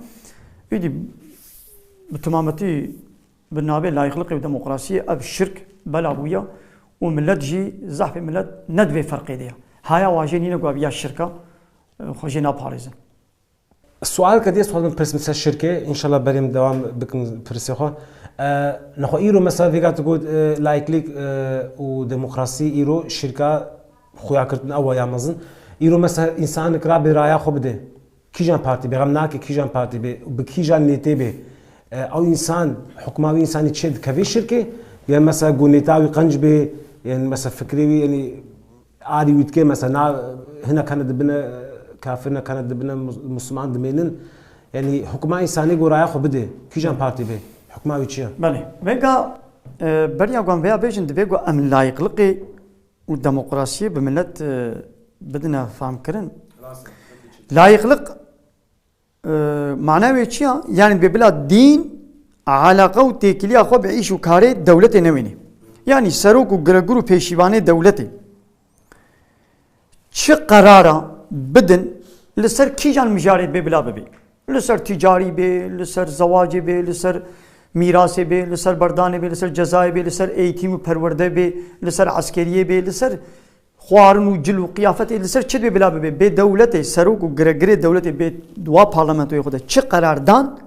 Êdî bi timametî bi navê layîqliqê û demokrasiyê ev şirk bela bûye û milet jî, zehfê milet ne di vê ferqê de ye. Haya wa jê nîne ku ev ya şirka, e, xwe jê naparêzin. Sualke dê xwazim pirsim ser şirkê, înşallah berê min dewam bikim pirsê xwe. E, nexwe îro mesela vêga tu got, e, layîklik, e, û demokrasî îro şirka Xuya kirtin ew ya mezin. Îro mesela însanek rabê raya xwe bide. Kîjan partî bê, xem nake kîjan partî bê, bi kîjan nêtê bê. E, ew însan, hukma wî însanî çê dikevê şirkê? Yan mesela ku nêta wî qenc bê, yan mesela fikrê wî, yanî arî wî dike, mesela na, hinek hene dibine kafir, hinek hene dibine mus-, musliman dimênin. Yanî hukma însanê ku raya xwe bide, kîjan partî bê? Hukma wî çi ye? Belê. Vêga, e, beriya ku em vêya bêjin, divê ku em layîqliqê û demokrasiyê bi milet, e, bidine famkirin. Layıklık, e, mana wê çi ya? Yani dibê bila dîn alaqa û têkiliya xwe bi îş û karê dewletê newênê. Yani serok û giregur û pêşîvanê dewletê çi qerara bidin, li ser kîjan mijarê dibê bila bibê? Li ser ticarî bê, li ser zewacê bê, li ser mîrasê bê, li ser berdanê bê, li ser cezayê bê, li ser eğitim û perwerde bê, li ser eskeriyê bê, li ser xwarin û cil û qiyafetê, li ser çi dibê bila bibê? Bê dewletê, serok û giregirê dewletê bê di wa parlamentoyê xwe de çi qerar dan,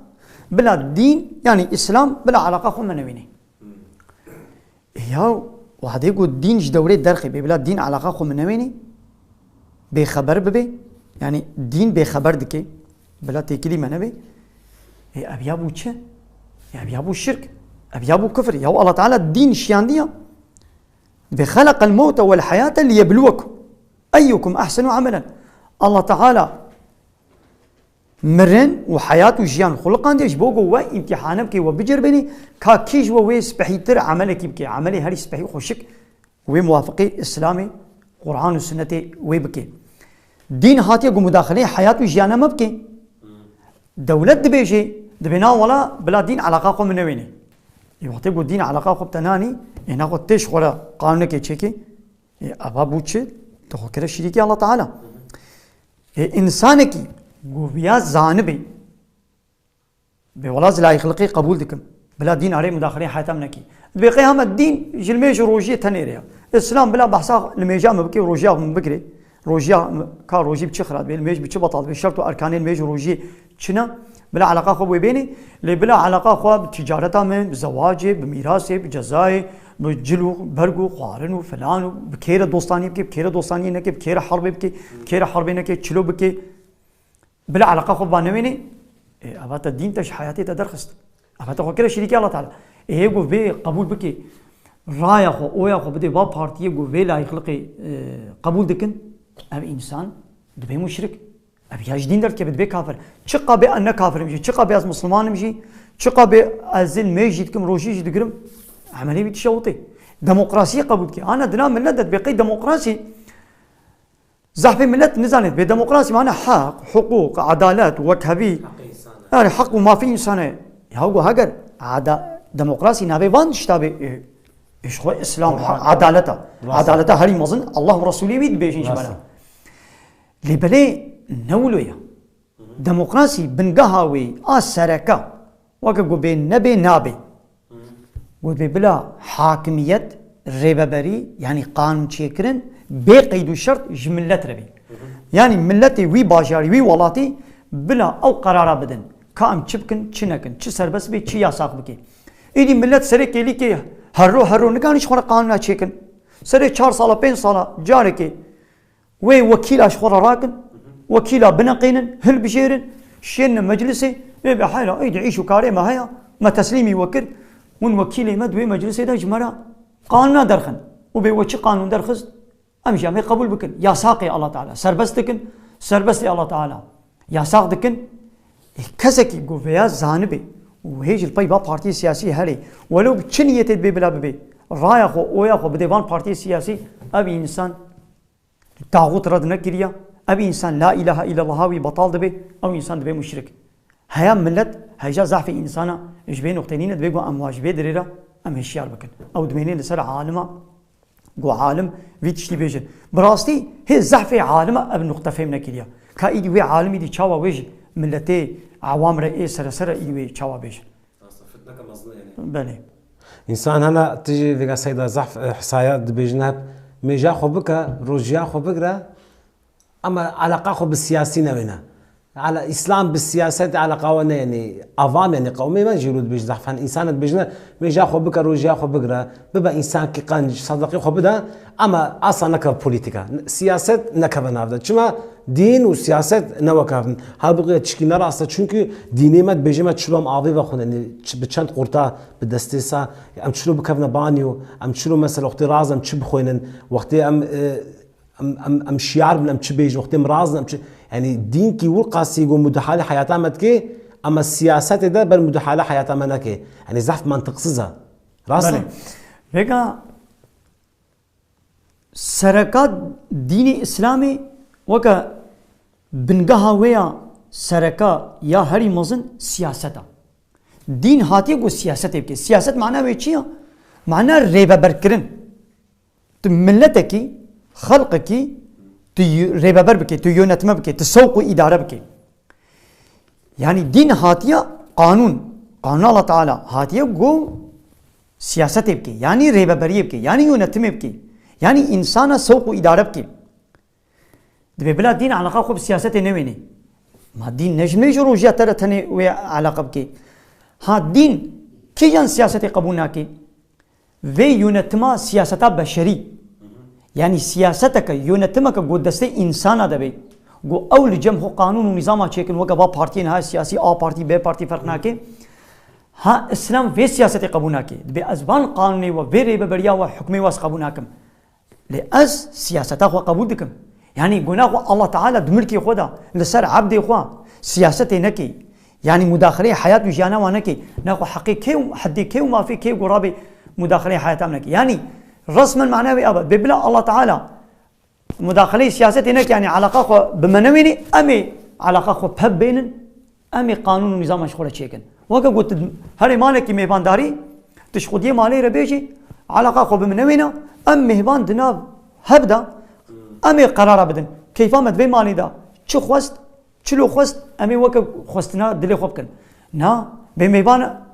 bila dîn, yani Îslam, bila alaqa xwe me newênê. E ya, wadê ku dîn ji dewrê derxê bê, bila dîn alaqa xwe min newênê, bêxeber bibê, yani dîn bêxeber dike, bila têkilî me nebe. E, ev ya bû çi? E, ev ya bû şirk, ev ya bû kufr. Ya Allah Teala dîn şiyandiya. Ve halaqal mewte vel hayate liyebluwekum eyyukum ahsenu amelen. Allah Teala mirin û heyat û jiyan xuliqandiye ji bo ku we îmtîhane bike, we bicêrbênî, ka kî ji we wê spehîtir emelekî bike, emelê herî spehî xweşik wê muwafiqê Îslamê, Quran û Sunnetê wê bike. Dîn hatiye ku mudaxileyê heyat û jiyana me bike. Dewlet dibêje, dibê na wela bila dîn alaqa xwe min newênê. Ê wextê ku dîn alaqa xwe bi te nanî, ê naxwe tê ji xwe re qanûnekê çêkê, ê eva bû çi? Tu xwe kire şirîkê Allah Teala. Ê, însanekî ku viya zanibê, bê wela ez layîqliqê qebûl dikim. Bila dîn arê mudaxileyê heyata min nekî. Dibê qey hema dîn ji limêj û rojiyê tenê re ya. Îslam bila behsa limêja min bike, rojiya min bigire. Rojiya min, ka rojî bi çi xira dibe, limêj bi çi betal dibe, şert û erkanê limêj û rojiyê çi ne? Bila alaqa xwe bi wê bênê. Lê bila alaqa xwe bi ticareta min, bi zewacê, bi mîrasê, bi cezayê, bi cil û berg û xwarin û filan û bi kê re dostanî bike, bi kê re dostaniyê neke, bi kê re herbê bike, bi kê re herbê neke, çilo bike. Bila alaqa xwe ba newênê, ê, eva te dîn te ji heyatê te derxist. Eva te xwe kire şirîkê Allah Teala. Ê, hê ku vê qebûl bike, raya xwe, oya xwe bide va partiyê ku vê layîqliqê, e, qebûl dikin, ev însan dibe muşrik. Ev ya ji dîn derdikeve, dibe kafir. Çiqa bê ez ne kafir im jî, çiqa bê ez misliman im jî, çiqa bê ez ê nimêj jî dikim, rojî jî digirim, emelê wî tişewitê. Demokrasiyê qebûl dike. Ana dina millet de dibê qey demokrasî, zehfê millet nizanê. Bê demokrasî mane heq, hiqûq, edalet, wekhevî. Heqê însan e. Yani heq û mafê însan e. Ya ku heger ada-, demokrasî navê van tişta bê, e, e, ji xwe Îslam, heq, edalet e. Rast e. Edalet e herî mezin Allah û Resûlê wî dibêjin ji me re. Rast e. Lê belê ne wilo ye. Demokrasî bingeha wê a sereke, weke ku bê nebê nabê. Got bê bila hakimiyet, rêveberî, yanî qanûnçêkirin bê qeyd û şert ji millet re bê. Yanî milletê wî bajarî, wî welatî bila ew qerara bidin. Ka em çi bikin, çi nekin, çi serbest bê, çi yasax bike. Îdî millet serê kêlîkê herro herro nikanî ji xwe re qanûna çêkin. Serê çar sala, pênc sala carekê wê wekîla ji xwe re rakin, wekîla bineqînin, hilbijêrin, şênine meclisê, wê bê heyra, ey di îş û karê me heye, me teslîmî we kir, hûn wekîlê me di wê meclisê de ji me re qanûna derxin. Û bê we çi qanûn derxist, em jî em ê qebûl bikin. Yasaqê Allah Teala, serbest dikin, serbestê Allah Teala. Yasaq dikin, ê, kesekî ku vêya zanibê û hê ji li pey va partiyê siyasî herê, welew bi çi niyetê dibê bila bibê, raya xwe, oya xwe bidê van partiyê siyasî, ev însan Taxût red nekiriya, ev însan la îlahe îllallah wî betal dibe, ew însan dibe muşrik. Heya millet, heja zehfê însana ji vê nuqtê nîne, dibe ku em wa ji vê dirê re em hişyar bikin. Ew dimêne li ser alima, ku alim vî tiştî bêjin. Bi rastî hê zehfê alima ev nuqte fêm nekiriya. Ka îdî wê alim îdî çawa wê ji milletê awam re ê seresere îdî wê çawa bêjin. Rast e, fitneke mezin e yanî. Belê. Însan hela tu jî vêga seyda zehf, e, hisaya dibêjin hep mêja xwe bike, rojiya xwe bigire, ama eleqa xwe bi siyasî newêne. Ala, Îslam bi siyaset eleqa we ne, yanî avam, yanî qewmê me jî wilo dibêjin zehf, hen însan dibêjine mêja xwe bike, rojiya xwe bigire, bibe însankî qenc, sedaqî xwe bide, ama asla nekeve polîtîka. Siyaset nekeve nav de. Çima? Dîn û siyaset ne wek hev in. Halbûkî tişkî ne rast e, çunkî dînê me dibêje me çilo em avê vexwin, yanî çi-, bi çend qurta, bi destê sa, em çilo bikevine banyo, em çilo mesela wextê razin em çi bixwînin, wextê em, e, em, em, em şiyar bin em çi bêjin, wextê em razin em çi, yanî dîn kî wilqasî ku mudahalê heyata me dike, ama siyasetê de ber mudahalê heyata me neke. Yanî zehf mantiqsiz e. Rast e? Belê. Vêga Sereka dînê Îslamê weke Bingeha wê ya sereka ya herî mezin siyaset e. Dîn hatiye ku siyasetê bike. Siyaset mana wê çi ya? Mana rêveberkirin. Tu miletekî, xelqekî tu y-, rêveber bike, tu yönetme bike, tu sewq û îdare bike. Yanî dîn hatiye qanûn. Qanûn Allah Teala hatiye ku siyasetê bike, yanî rêveberiyê bike, yanî yönetimê bike, yanî însana sewq û îdare bike. Dibê bila dîn eleqa xwe bi siyasetê newênê. Ma dîn ne ji me ji rojiya te re tenê wê eleqa bike. Ha dîn kîjan siyasetê qebûl nake? Vê yönetima siyaseta beşerî. Yanî siyaseteke, yönetimeke ku destê însana de be. Ku ew li cem xwe qanûn û nîzama çêkin, weke va partiyên ha siyasî, A partî, B partî ferq nake. Ha Îslam vê siyasetê qebûl nake. Dibê ez van qanûnê we, vê rêveberiya we, hukmê we ez qebûl nakim. Lê ez siyaseta xwe qebûl dikim. Yanî guna xwe Allah Teala di milkê xwe de li ser ebdê xwe siyasetê neke. Yanî mudaxileyê heyat û jiyana wan neke. Na xwe heqê kê û heddê kê û mafê kê ku rabê mudaxileyê heyata min neke. Yanî resmen mana wê ava. Bê bila Allah Teala mudaxileyê siyasetê neke, yanî eleqa xwe bi me newênê, em ê eleqa xwe peb bênin. Em ê qanûn û nîzama ji xwe re çêkin. Weke got, tu herê malekî mêvandarî, tu ji xwediyê malê re bêjî, eleqa xwe bi min newêne, em mêvan di nav hev de, em ê qerara bidin. Keyfa me di vê malê de çi xwest, çilo xwest, em ê weke xwestina dilê xwe bikin. Na, bê mêvan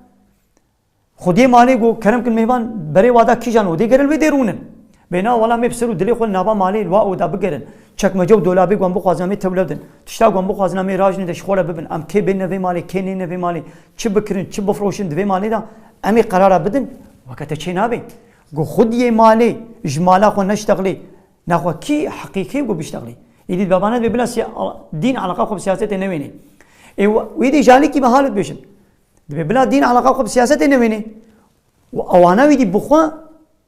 Xwediyê malê got, kerem kin mêvan berê wa da kîjan odê gerel wê dê rûnin. Bê na wela mê bi ser û dilê xwe li nava malê li wa oda bigerin. Çekmece û dolabê wan bixwazin em ê tewle bidin. Tişta wan bixwazin em ê rajin de ji xwe re bibin. Em kê bêne vê malê, kê nêne vê malê. Çi bikirin, çi bifroşin di vê malê de em ê qerara bidin. Weke te çê nabe. Got xwediyê malê ji mala xwe neştexlê. Naxwe kî heqîqî got biştexlê. Êdî di bevana dibê bila siya-, dîn eleqa xwe bi siyasetê newênê. Ê we-, wê dê jalîkî me halit bêjin. Dibê bila dîn eleqa xwe bi siyasetê newênê. Û ewana wî dî bi xwe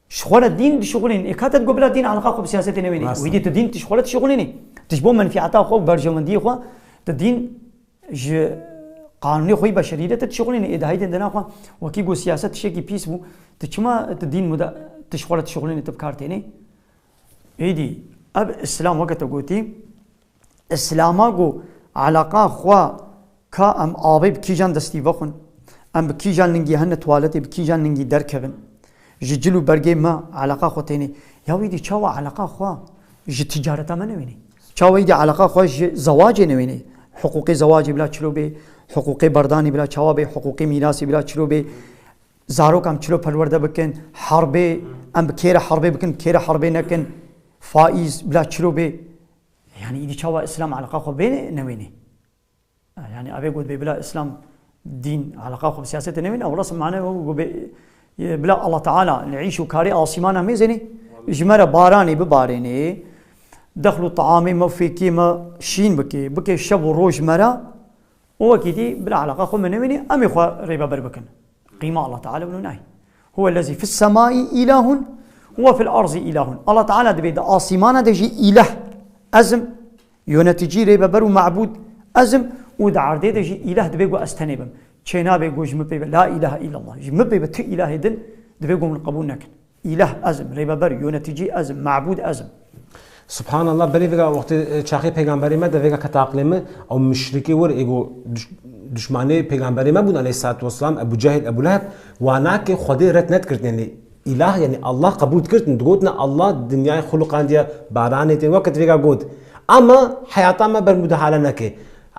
ji xwe re dîn dişixulînin. Ê ka te digot bila dîn eleqa xwe bi siyasetê newênê. Rast e. Wî dî tu dîn tu ji xwe re dişixulînî. Tu ji bo menfîeta xwe û berjewendiyê xwe tu dîn ji qanûnê xwe yî beşerî re tu dişixulînî. Ê dahî dê dina xwe wekî got siyaset tiştekî pîs bû. Tu çima tu dîn muda-, tu ji xwe re dişixulînî tu bi kar tênê? Êdî ev Îslam weke te gotî, Îslama got, eleqa xwe ka em avê bi kîjan destî vexwin, em bi kîjan lingî hene tuwaletê, bi kîjan lingî derkevin. Ji cil û bergê me eleqa xwe tênê. Ya wî dî çawa eleqa xwe ji ticareta me newênê? Çawa wî dî eleqa xwe ji zewacê newênê? Hiqûqê zewacê bila çilo bê, hiqûqê berdanê bila çawa bê, hiqûqê mîrasê bila çilo bê, zarokan çilo perwerde bikin, herbê, em bi kê re herbê bikin, bi kê re herbê nekin, faîz bila çilo bê. Yanî îdî çawa Îslam eleqa xwe bê newênê? Yanî avê got bê bila Îslam dîn eleqa xwe bi siyasetê newênê, ew resm mane ew got bê, bila Allah Teala li îş û karê asîmana mêzênê, ji me re baranê bibarênê, dexl û teamê me û fêkê me şîn bike, bike şev û roj me re, û wekî dî bila eleqa xwe me newênê, em ê xwe rêveber bikin. Qîma Allah Teala wilo nayê. Huwellezî fis semai îlahun we fil arzî îlahun. Allah Teala dibê di asîmana de jî îleh ez im, yöneticî, rêveber û mebûd ez im û di erdê de jî îleh dibê ku ez tenê bim. Çênabe ku ji min pê ve la îlahe îllallah. Ji min pê ve tu îlahê din dibê ku min qebûl nekin. Îleh ez im, rêveber, yöneticî ez im, mebûd ez im. Subhanallah, berê vêga wextê, e, çaxê pêgamberê me de vêga kete aqlê min, ew muşrikê wir ê ku duş-, duşmanê pêgamberê me bûn aleyhissalatu vesselam, Ebu Cehil, Ebu Leheb, wanakê Xwedê red nedikirtin, yanî îlah, yanî Allah qebûl dikirtin, digotin Allah dinyayê xuluqandiye, baranê tê, weke vêga got. Ama heyata me ber mudahale neke.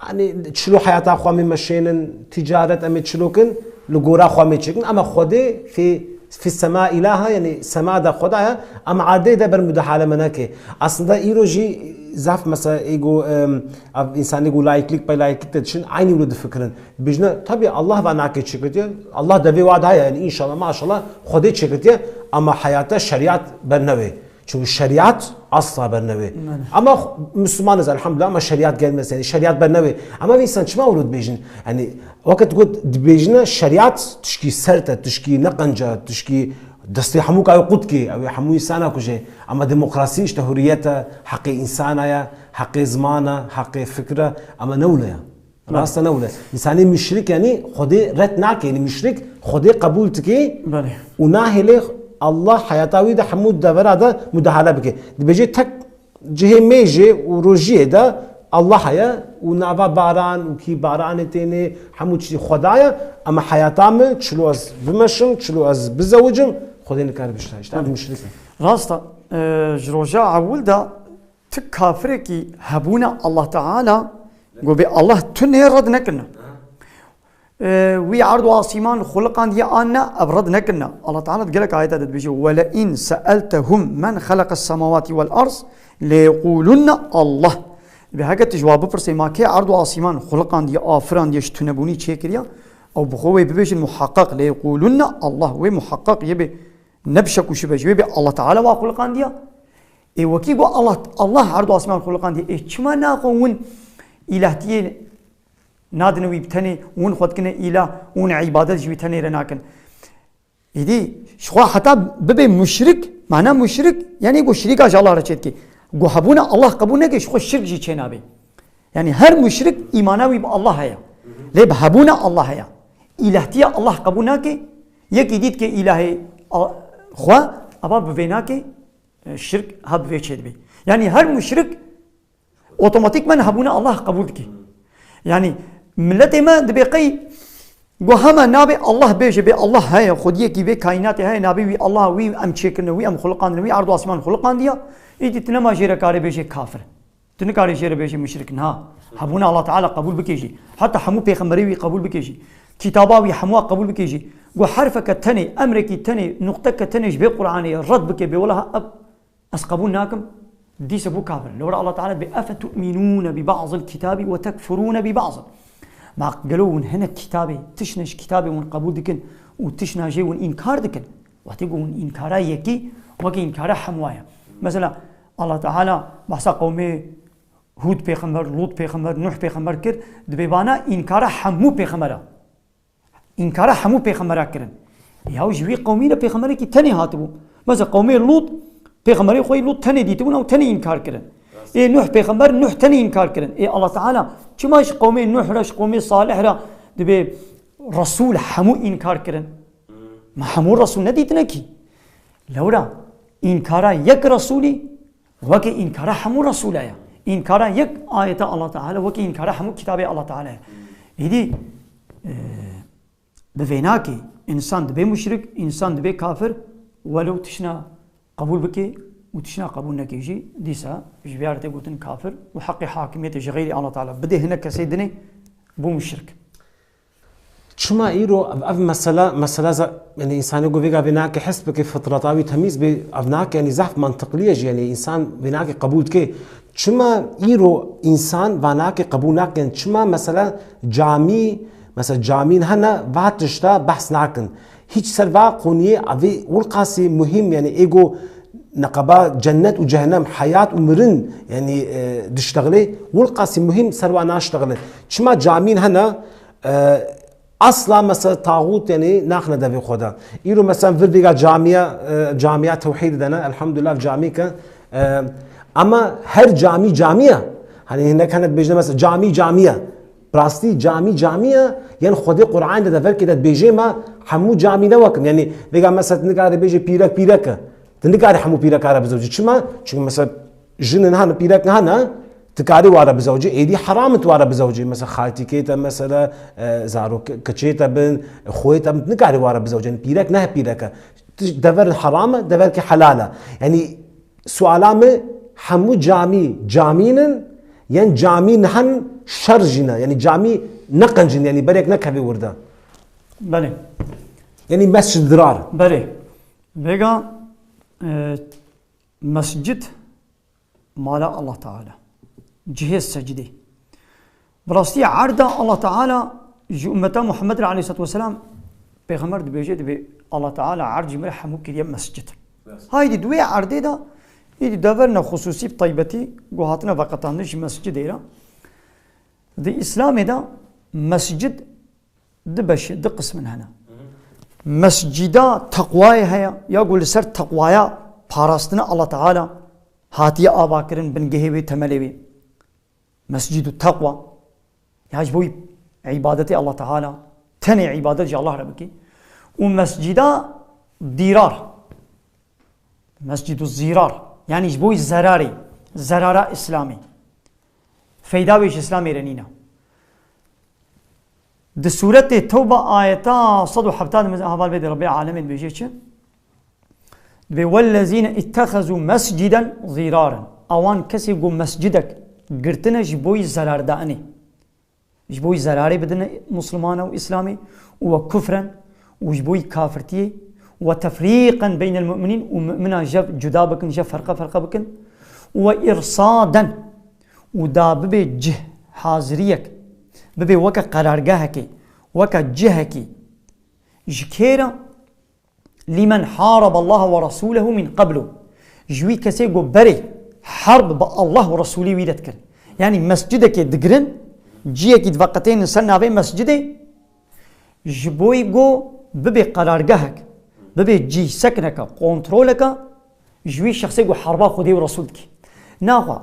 Yanî çilo heyata xwe em ê meşênin, ticaret em ê çilo kin, li gora xwe em ê çêkin. Ama Xwedê fî, fî sema îlaha, yanî sema de Xweda ye, ama erdê de ber mudahale me neke. Aslında îro jî zaf mesela ê ku, em, ev însanê ku laiklik pey laiklik de diçin, eynî wilo difikirin. Dibêjine, tabii Allah va nake çêkirtiye, Allah devê wa da ye, yanî înşallah, maşallah, Xwedê çêkirtiye, ama heyata şerîat ber newê. Çünkü şeriat asla bernewê. Belê. Ama Müslümanız elhamdülillah ama şeriat gelmez yani şeriat bernewê. Ama bir insan çima wilo dibêjin? Yani wekî got dibêjine şeriat tişkî sert e, tişkî ne qenc e, tişkî destê hemû kayê qut kê, ew ê hemû insana kujê. Ama demokrasi işte hürriyet e, heqê insana ye, heqê ziman e, heqê fikir e, ama ne wile ye. Rast e ne wile. Însanê muşrik yanî Xwedê red nake, yanî muşrik Xwedê qebûl dike Belê. Û nahêlê Allah heyata wî de hemû devera de mudahale bike. Dibêje tek cihê mêjê û rojiyê de Allah heye û nava baran û kî baranê tênê hemû çî Xweda ye, ama heyata min çilo ez bimeşim, çilo ez bizewicim, Xwedê nikare bişta. Îşte ev muşrik e. Rast e, e, ji roja ewil de tu kafirekî hebûna Allah Teala, got bê Allah tu nê red nekirine. E, wî erd û asîman xuliqandiye an ne, ev red nekirine. Allah Teala di gelek ayeta de dibêje, "Wele in se'eltehum men xeleqes semawati wel arz leyequlunne Allah." Dibê heke tu ji wa bipirsê ma kê erd û asîman xuliqandiye, afirandiye, ji tunebûnî çêkiriye, ew bi xwe wê bibêjin muhaqqaq, leyequlunne Allah, wê muhaqqaq yê bê ne bi şek û şibe ji wê bê Allah Teala wa xuliqandiye. Ê wekî got Allah, Allah erd û asîman xuliqandiye. Ê çima naxwe win îlahtiyê nadine wî bi tenê, win xwe dikine îlah, win îbadet ji wî tenê re nakin? Îdî ji xwe heta bibe muşrik, mana muşrik, yanî ku şirîka ji Allah re çêdike. Ku hebûna Allah qebûl neke, ji xwe şirk jî çênabe. Yanî her muşrik îmana wî bi Allah heye. Lê bi hebûna Allah heye. Îlahtiya Allah qebûl nake, yekî dît ke îlahê a-, xwe, eva bi vê nake, e, şirk ha bi vê çêdibe. Yanî her muşrik otomatîkmen hebûna Allah qebûl dike. Yanî miletê me dibê qey got hema nabê Allah bêje, bê Allah heye, xwediyekî vê kaînatê heye, nabê wî Allah, wî em çêkirine, wî em xuliqandine, wî erd û asîman xuliqandiya, îdî tu nema jê re karê bêje kafir. Tu nikarê jê re bêje muşrik, niha. Hebûna Allah Teala qebûl bike jî. Heta hemû pêxemberê wî qebûl bike jî. Kitaba wî hemûa qebûl bike jî. Got herfeke tenê, emrekî tenê, nuqteke tenê ji vê Qur'anê red bike, bê wela ev ez qebûl nakim, dîse bû kafir. Lewra Allah Teala dibê, "Efe tu'minûne bi ba'zil kitâbi ve tekfurûne bi ba'zin." Ma gelo hûn hinek kitabê, tiştine ji kitabê hûn qebûl dikin û tiştine jê hûn înkar dikin? Wextê ku hûn înkara yekî, weke înkara hemûa ye. Mesela, Allah Teala behsa qewmê Hûd pêxember, Lût pêxember, Nuh pêxember kir, dibê vana înkara hemû pêxembera. Înkara hemû pêxembera kirin. Ya ji wî qewmî de pêxemberekî tenê hatibû. Mesela qewmê Lût, pêxemberê xwe yê Lût tenê dîtibûn ew tenê înkar kirin. Ê Nuh pêxember, Nuh tenê înkar kirin. Ê Allah Teala çima ji qewmê Nuh re, ji qewmê Salih re dibê Resûl hemû înkar kirin? Ma hemû Resûl nedîtine kî? Lewra înkara yek Resûlî weke înkara hemû Resûla ye. Înkara yek ayeta Allah Teala weke înkara hemû kitabê Allah Teala ye. Îdî, e, bi vê nakê însan dibê muşrik, însan dibê kafir, welew tişna qebûl bike û tişna qebûl neke jî, dîsa ji vê re tê gotin kafir û heqê hakimiyetê ji xeyrî Allah Teala bidê hinek kesê dinê, bû muşrik. Çima îro ev, ev mesela, mesela za-, yanî însanê ku vêga vê nake hest bike, fitreta wî temîz bê, ev nake, yanî zehf mantiqlî ye jî, yanî însan vê nake qebûl dike. Çima îro însan va nake qebûl nake? Yanî çima mesela camî, mesela camîn hene va tişta behs nakin? Hiç ser va qoniyê evê wilqasî muhîm, yanî ê ku neqeba cennet û cehennem, heyat û mirin, yanî, e, diştexilê, wilqasî muhîm ser wa naştexilin. Çima camîn hene, e, asla mesela taxût, yanî naxine devê xwe de. Îro mesela vir vêga camiya, e, camiya tewhîd de ne, elhamdulillah camî ke, e, ama her camî camî ye. Hani hinek hene dibêjine mesela camî camî ye. Bi rastî camî camî ye, yên Xwedê Qur'an de deverkê de dibêje me hemû camî ne wekin. Yanî vêga mesela tu nikarî bêjî pîrek pîrek e. Tu nikarî hemû pîreka re bizewcî. Çima? Çünkü mesela jinin hene, pîrek hene, tu karî wa re bizewcî, êdî heram e tu wa re bizewcî. Mesela xaltîkê te mesela, e, zarok kiçê te bin, xwê te bin, tu nikarî wa re bizewcî. Yanî pîrek ne pîrek e. Tu dever heram e, deverkê helal e. Yanî Suala me, hemû camî camîn in, yên camî nihen şer jî ne, yanî camî neqencin, yanî berek nekevê wir de. Belê. Yanî mescid dirar. Belê. Vêga, e, mescid mala Allah Teala. Cihê secdê. Bi rastî erda Allah Teala ji ummeta Muhammed re aleyhissalatu vesselam, Pêxember dibêje, dibê Allah Teala erd ji me re hemû kiriye mescid. Haydî di wê erdê de, îdî deverine xusûsî bi taybetî ku hatine veqetandin ji mescidê re. Di Îslamê de mescid di beşê, di qismin hene. Mescida teqwayê heye, ya ku li ser teqwaya parastina Allah Teala hatiye avakirin, bingehê wê, temelê wê. Mescîdu teqwa. Ya ji bo îbadetê Allah Teala, tenê îbadet ji Allah re bikî. Û mescîda dîrar. Mescîdu zîrar. Yanî ji bo zerarê, zerara Îslamê. Feyda wê ji Îslamê re nîne. Di sûretê Tewba ayeta sed û hevdeh de heval vê de Rebbê Alemê dibêje çi? Dibê, "Wellezîne ittehezû mesciden zîraren." Awan kesê ku mescidek girtine ji bo yî zerardanê. Ji bo yî zerarê bidine Musulmana û Îslamê û we kufren û ji bo yî kafirtiyê û we tefrîqen beynel mu'minîn û mu'minan jev cuda bikin, jev ferqe ferqe bikin û we îrsaden û da bibe cih haziriyek, bibe weke qerargehekê, weke cihekî. Ji kê re? "Limen haraba Allah ve Resûlehu min qablu." Ji wî kesê ku berê herb bi Allah û Resûlê wî de dikir. Yanî mescidekê digirin, ciyekî diveqetênin ser navê mescidê, ji bo yî ku bibe qerargehek, bibe cî sekineke, kontroleke, ji wî şexsê ku herba Xwedê û Resûl dike. Naxwe,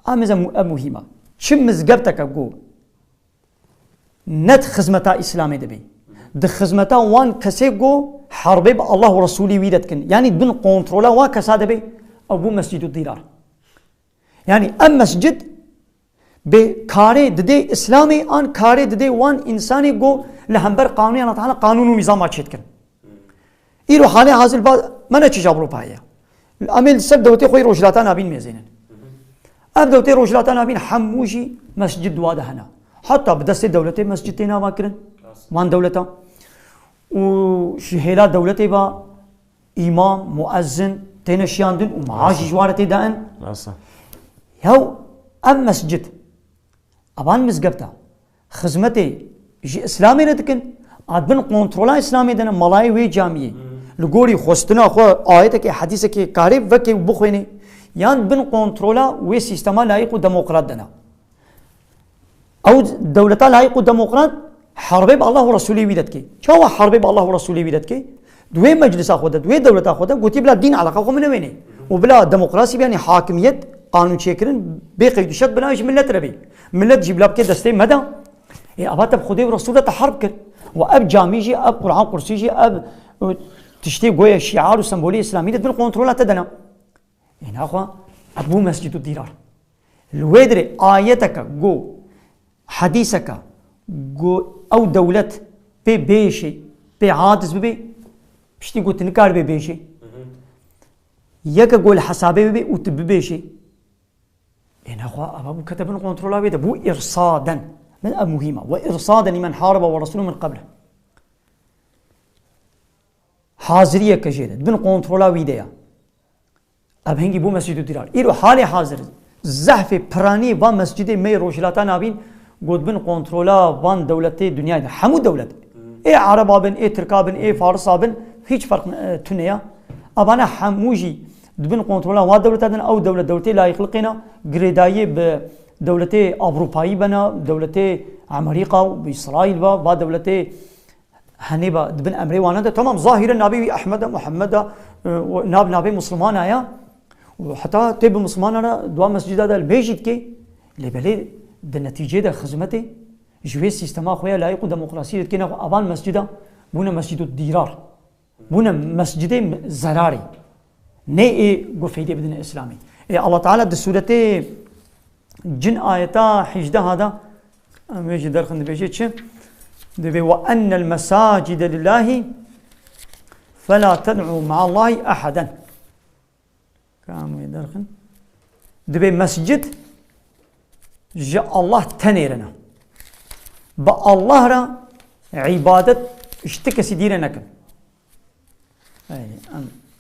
em ê ev muhîm e. Çi mizgefteke ku ne di xizmeta Îslamê de bê. Di xizmeta wan kesê ku herbê bi Allah û Resûlî wî de dikin. Yanî bin kontrola wan kesa de bê, ew bû mescîdu dîrar. Yanî ev mescid bê karê didê Îslamê an karê didê wan însanê ku li hember qanûnê Allah Teala qanûn û nîzama çêdikin. Îro halê hazir ba me ne çi ji Ewropayê ye. Em ê li ser dewletê xwe yê Rojhilata Navîn mêzênin. Ev dewletê Rojhilata Navîn hemû jî mescid di wa de hene. Heta bi destê dewletê mescid tê nava kirin. Van dewleta. Û ji hêla dewletê ba îmam, muezzin têne şiyandin û maaş jî ji wa re tê dain. Rast e. Yaw ev mescid Evan mizgefta xizmetê ji Îslamê re dikin, a di bin kontrola Îslamê de ne, malayê wê camiyê. Li gorî xwestina xwe ayetekê, hedîsekê karê vekê û bixwênê, yan di bin kontrola wê sîstema layîq û demokrat de ne. Ew dewleta layîq û demokrat herbê bi Allah û Resûlê wî de dike. Çawa herbê bi Allah û Resûlê wî de dike? Di wê meclisa xwe de, di wê dewleta xwe de gotî bila dîn eleqa xwe min newênê. Û bila demokrasî be, yanî hakimiyet, qanûnçêkirin bê qeyd û şert bila ji millet re bê. Millet jî bila bike destê me de. Ê, ava te bi Xwedê û Resûl re te herb kir. Û ev camî jî, ev Quran Qursî jî, ev, û tiştê goye şiar û sembolê Îslamî de di bin kontrola te de ne. Ê, naxwe, ev bû mescid û dîrar. Li wê dirê ayeteke go, hedîseke go ew dewlet pê bêşê, pê aciz bibê, piştî go tu nikaribê bêşê. Yeke go li hesabê bibê û tu bibêşê. Ê, naxwe, ava bû kete bin kontrola wê de. Bû îrsaden. Min ev muhîm e. "Ve îrsaden limen haraba ve Resûlû min qabl." Haziriyeke jê de. Di bin kontrola wî de ya. Ev hingî bû mescîd û dîrar. Îro halê hazir zehfê piranî va mescîdê me yê Rojhilata Navîn got bin kontrola van dewletê dinyayê de. Hemû dewlet. Ê Ereba bin, ê Tirka bin, ê Farisa bin, hîç ferq, e, tune ya. Evana hemû jî di bin kontrola wa dewleta din, ew dewlet dewletê layîqliqê ne, girêdayiyê bi dewletê Ewropayî bena, dewletê Amerîka û bi Îsraîl va, va dewletê Henê ba di bin emrê wana de, tamam, zahîre navê wî Ehmed e, Muhammed e, e, û nav navê Muslimana ye. Û heta tê bi Muslimana re dua mescida de li bê jî dike. Lê belê di netîcê de xizmetê ji wê sîstema xwe ya layîq û demokrasiyê dike, ne xwe avan mescida bûne mescid û dîrar. Bûne mescidê zerarê. Nê ê ku feydê bidine Îslamê. Ê Allah Teala di sûretê Cin ayeta hîjdeh de, em wê jî derxin dibêje çi? Dibê, "Ve ennel mesacide lillahi fela ted'u ma'allahi ahaden." Ka em wê derxin. Dibê mescid ji Allah tenê re ne. Bi Allah re îbadet ji ti kesî dî re nekin. Ey,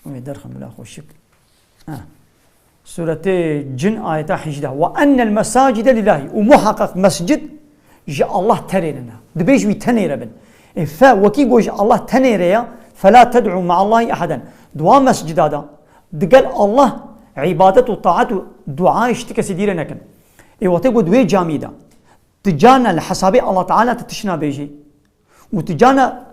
em wê derxin bila xweşik. Ha. Sûretê Cin ayeta hîjdeh. "Ve ennel mesacide lillahi." Û muhaqqaq mescid ji Allah tenê re ne. Dibê ji wî tenê re bin. Ê fe wekî got ji Allah tenê re ya, "Fela ted'u ma'allahi ahaden." Dua mescida da digel Allah îbadet û taat û dua ji ti kesî dî re nekin. Ê wextê got wê camî de. Tu carna li hesabê Allah Teala tu tişna bêjî. Û tu carna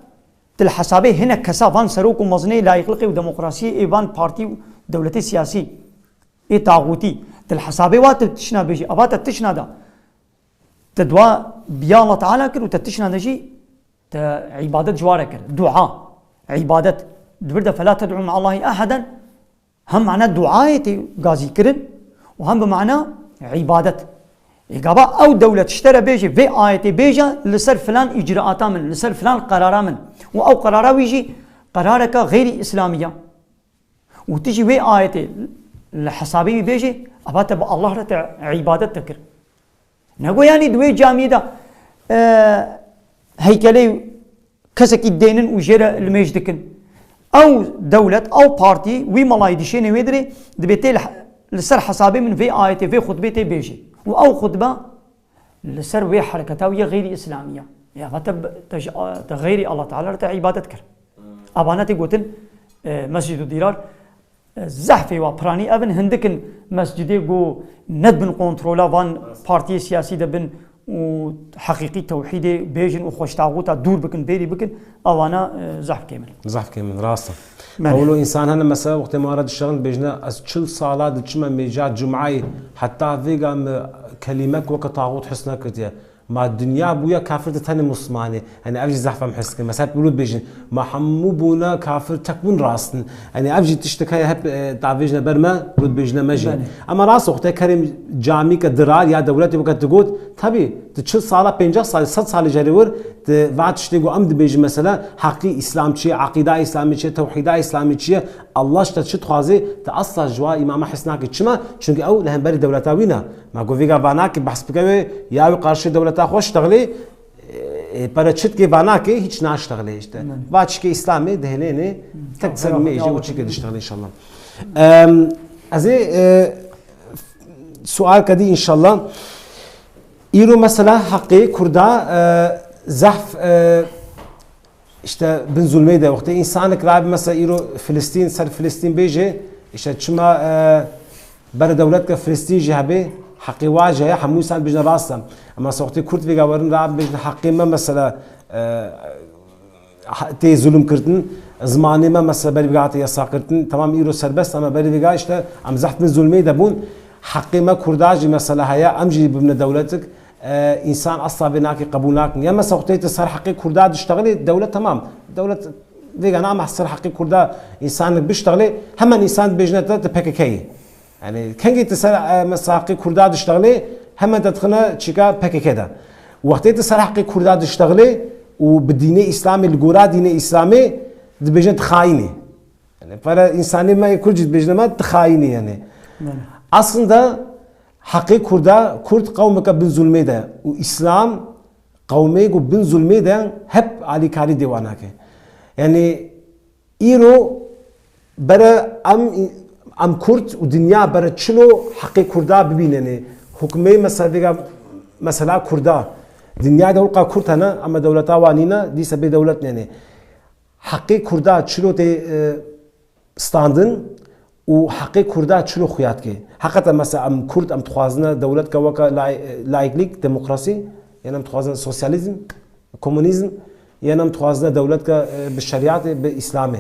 tu li hesabê hinek kesa van serok û mezinê layîqliqê û demokrasiyê ê van partî û dewletê siyasî ê taxûtî tu li hesabê wa tu tişna bêjî. Ava te tişna da. Te dua biya Allah Teala kir û te tişna de jî te îbadet ji wa re kir. Dua, îbadet. Di vir de fela ted'u ma'allahi ahaden. Hem mana duayê tê gazî kirin û hem bi mana îbadet. Ê gava ew dewlet ji te re bêje, vê ayetê bêje li ser filan îcraata min, li ser filan qerara min. Û ew qerara wî jî qerareke xeyrî îslamî ye. Û tu jî wê ayetê li hesabê wî bêjê, eva te bi Allah re te îbadet te kir. Nego yanî di wê camiyê de, e, heykelê kesekî dênin û jê re limêj dikin. Ew dewlet, ew partî, wî melayî dişênê wê dirê, dibê tê li, li ser hesabê min vê ayetê, vê xutbê tê bêjê. Û ew xutbe li ser wê hereketa wî yê xeyrî îslamî ye. Ya va te, te, ji, te xeyrî Allah Teala re te îbadet kir. Avana tê gotin, e, Mescid û Dîrar, e, zehfê wa piranî ev in, hindik in mescidê ku nedibin kontrola van partiyê siyasî de bin û heqîqî tewhîdê bêjin û xweştaxûta dûr bikin, bêrî bikin, avana, e, zehf kêm in. Zehf kêm in, rast e. Belê. Ewlo însan hene mesela wextê ma re dişexin dibêjine, ez çil sala diçime mêja cumeyê, heta vêga min kelîmek weke taxût his nekirtiye. Ma dinya bûye kafir di tenê Muslimanê. Yanî ev jî zehf em his dikin. Mesela hep wilo dibêjin, ma hemû bûne kafir tek bûn rast in. Yanî ev jî tiştek heye hep, e, davêjine ber me, wilo dibêjine me jî. Belê. Ema rast wextê kerê camîke dirar ya dewletê weke digot, tabî, di çil sala, pênceh salî, sed salî jê re wir, di va tiştê ku em dibêjin mesela, heqî Îslam çi ye, eqîda Îslamî çi ye, tewhîda Îslamî çi ye, Allah ji te çi dixwazê, tu asla ji wa îmama his nakî. Çima? Çunkî ew li hemberî dewleta wî ne. Ma ku vêga va nakî behs bike wê, ya wî qarşî dewleta xwe ştexlê, e, pere çi dikê va nakê, hîç naştexlê işte. Belê. Va çikê Îslamê dihêlênê, Hmm. tek Tamam, ser eyvallah, mêjê û eyvallah. Çikê diştexlê înşallah. Em, ez ê, e, sual kedî înşallah. Îro mesela heqê Kurda, e, zehf, e, işte bin zulmê de wextê însanek rabe mesela îro Filistîn, ser Filistîn bêje, işte çima, e, bere dewlet ke Filistîn jî hebe, heqê wa jî heye, hemû însan bêjine rast e. Ema se wextê Kurd vêga werin rabe bêjine heqê me mesela, e, ha-, tê zulm kirtin, zimanê me mesela berî vêga hate yasakirtin, tamam îro serbest ama berî vêga işte em zehf bin zulmê de bûn, heqê me Kurda jî mesela heye, em jî bibine dewletik, e, însan asla vê nakê qebûl nakin. Ya mesela wextê tu ser heqê Kurda diştexilê, dewlet tamam. Dewlet vêga na ama ser heqê Kurda însanek biştexilê, hemen însan dibêjine te, tu P K K yî. Yani kengî tu ser, e, mesela heqê Kurda diştexilê, hemen te dixine çîka P K K de. Wextê tu ser heqê Kurda diştexilê û bi dînê Îslamê, li gora dînê Îslamê dibêjine tu xayîn î. Yani pere însanê me yê Kurd jî dibêjine me tu xayîn î yani. Belê. Aslında heqê Kurda, Kurd qewmeke bin zulmê de û Îslam qewmê ku bin zulmê de hep alîkarî dê wan nake. Yani îro bere em, em Kurd û dinya bere çilo heqê Kurda bibînenê. Hukmê mesela vêga mesela Kurda. Dinya de hulqa Kurd hene, ama dewleta wan nîne, dîse bê dewlet nêne. Heqê Kurda çilo tê, e, standin û heqê Kurda çilo xuya dike. Heqeta mesela em Kurd em dixwazine dewletke weke lay-, laiklik, demokrasî, yan em dixwazine sosyalîzm, komunîzm, yan em dixwazine dewletke, e, bi şerîatê, bi Îslamê.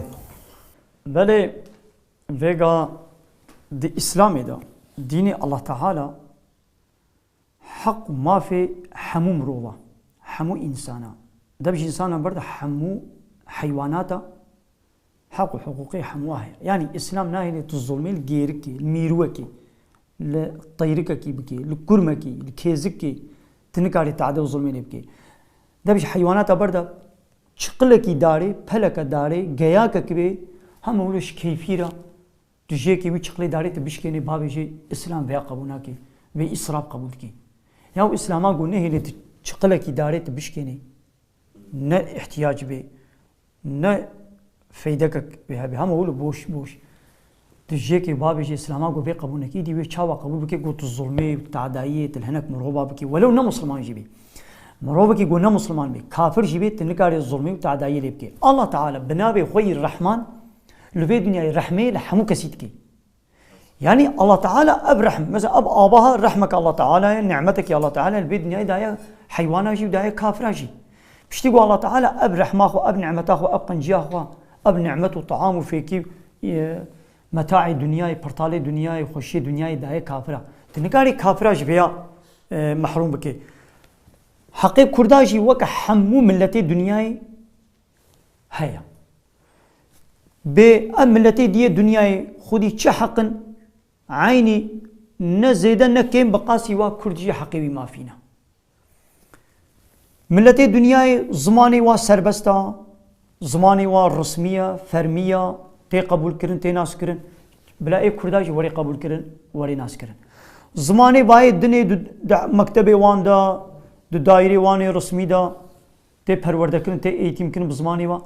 Belê, vêga di Îslamê de, dînê Allah Teala heq û mafê hemû mirova, hemû însana, dev ji însana ber de hemû heywanata heq û hiqûqê hemû heye. Yanî Îslam nahêle tu zulmê li gêrikê, li mîrwekê, li teyrikekî bikê, li kurmekî, li kêzikê, tu nikarî tade û zulmê lê bikê. Dev ji heywanata ber de çiqilekî darê, peleke darê, geyakek bê, hema wilo ji keyfî re, tu jêkê wî çiqlê darê tu bişkênê, bavê jê Îslam vêya qebûl nake, vê îsraf qebûl dike. Ya Îslama got nehêlê tu çiqilekî darê tu bişkênê, ne îhtiyac bê, ne feydekek wê hebe, hema wilo boş boş. Tu jêkê bavê jê Îslama got vê qebûl nake, îdî wê çawa qebûl bike, got tu zulmê û tadayiyê tu li hinek mirova bikî, welew ne Musliman jî bê. Mirovekî got ne Musliman bê, kafir jî bê, tu nikarê zulmê û tadayiyê lê bikê. Allah Teala bi navê xwe yî Rehman, li vê dinyayê rehmê li hemû kesî dikê. Yanî Allah Teala ev rehm, mesela ev avaha rehmeke Allah Teala ye, nimetekî Allah Teala li vê dinyayê daye heywana jî û daye kafira jî. Piştî ku Allah Teala ev rehma xwe, ev nimeta xwe, ev qinciya xwe, ev nimet û taam û fêkî, e, metaê dinyayê, pirtalê dinyayê, xweşiyê dinyayê daye kafira. Tu nikarî kafira ji vêya, e, mehrûm bikê. Heqê Kurda jî weke hemû miletê dinyayê heye. Bê ev miletê diyê dinyayê xwedî çi heq in, eynî ne zêde ne kêm bi qasî wa Kurd jî heqê wî mafî ne. Miletê dinyayê zimanê wa serbest a, zimanê wa resmî ya, fermî ya, tê qebûlkirin, tê naskirin. Bila ê Kurda jî werê qebûlkirin, werê naskirin. Zimanê vayê dinê di, di mektebê wan de, di daîrê wan ê resmî de tê perwerdekirin, tê eğitimkirin bi zimanê wa.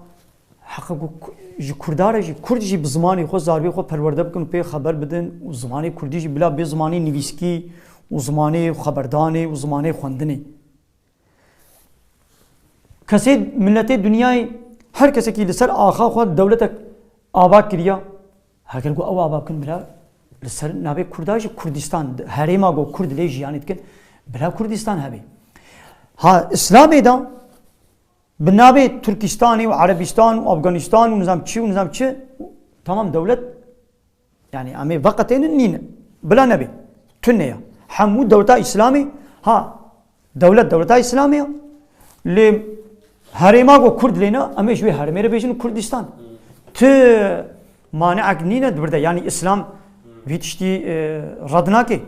Heqe ku ku-, ji Kurda re jî, Kurd jî bi zimanê xwe, zarvê xwe perwerde bikin û pê xeber bidin û zimanê Kurdî jî bila bê zimanê nivîskî û zimanê xeberdanê û zimanê xwendinê. Kesê, miletê dinyayê, her kesekî li ser axa xwe dewletek ava kiriya. Heger ku ew ava bikin bila li ser navê Kurda jî Kurdistan, herêma ku Kurd lê jiyanê dikin, bila Kurdistan hebe. Ha, Îslamê de bi navê Tirkistanê û Erebistan û Afganistan û nizam çi û nizam çi, tamam dewlet, yani em ê veqetênin nîne. Bila nebe. Tune ya. Hemû dewleta Îslamê, ha, dewlet dewleta Îslamê ya. Lê herêma ku Kurd lê ne, em ê ji wê herêmê re bêjin Kurdistan. Ti maneek nîne di vir de. Yani Îslam vî tiştî, e, red nake.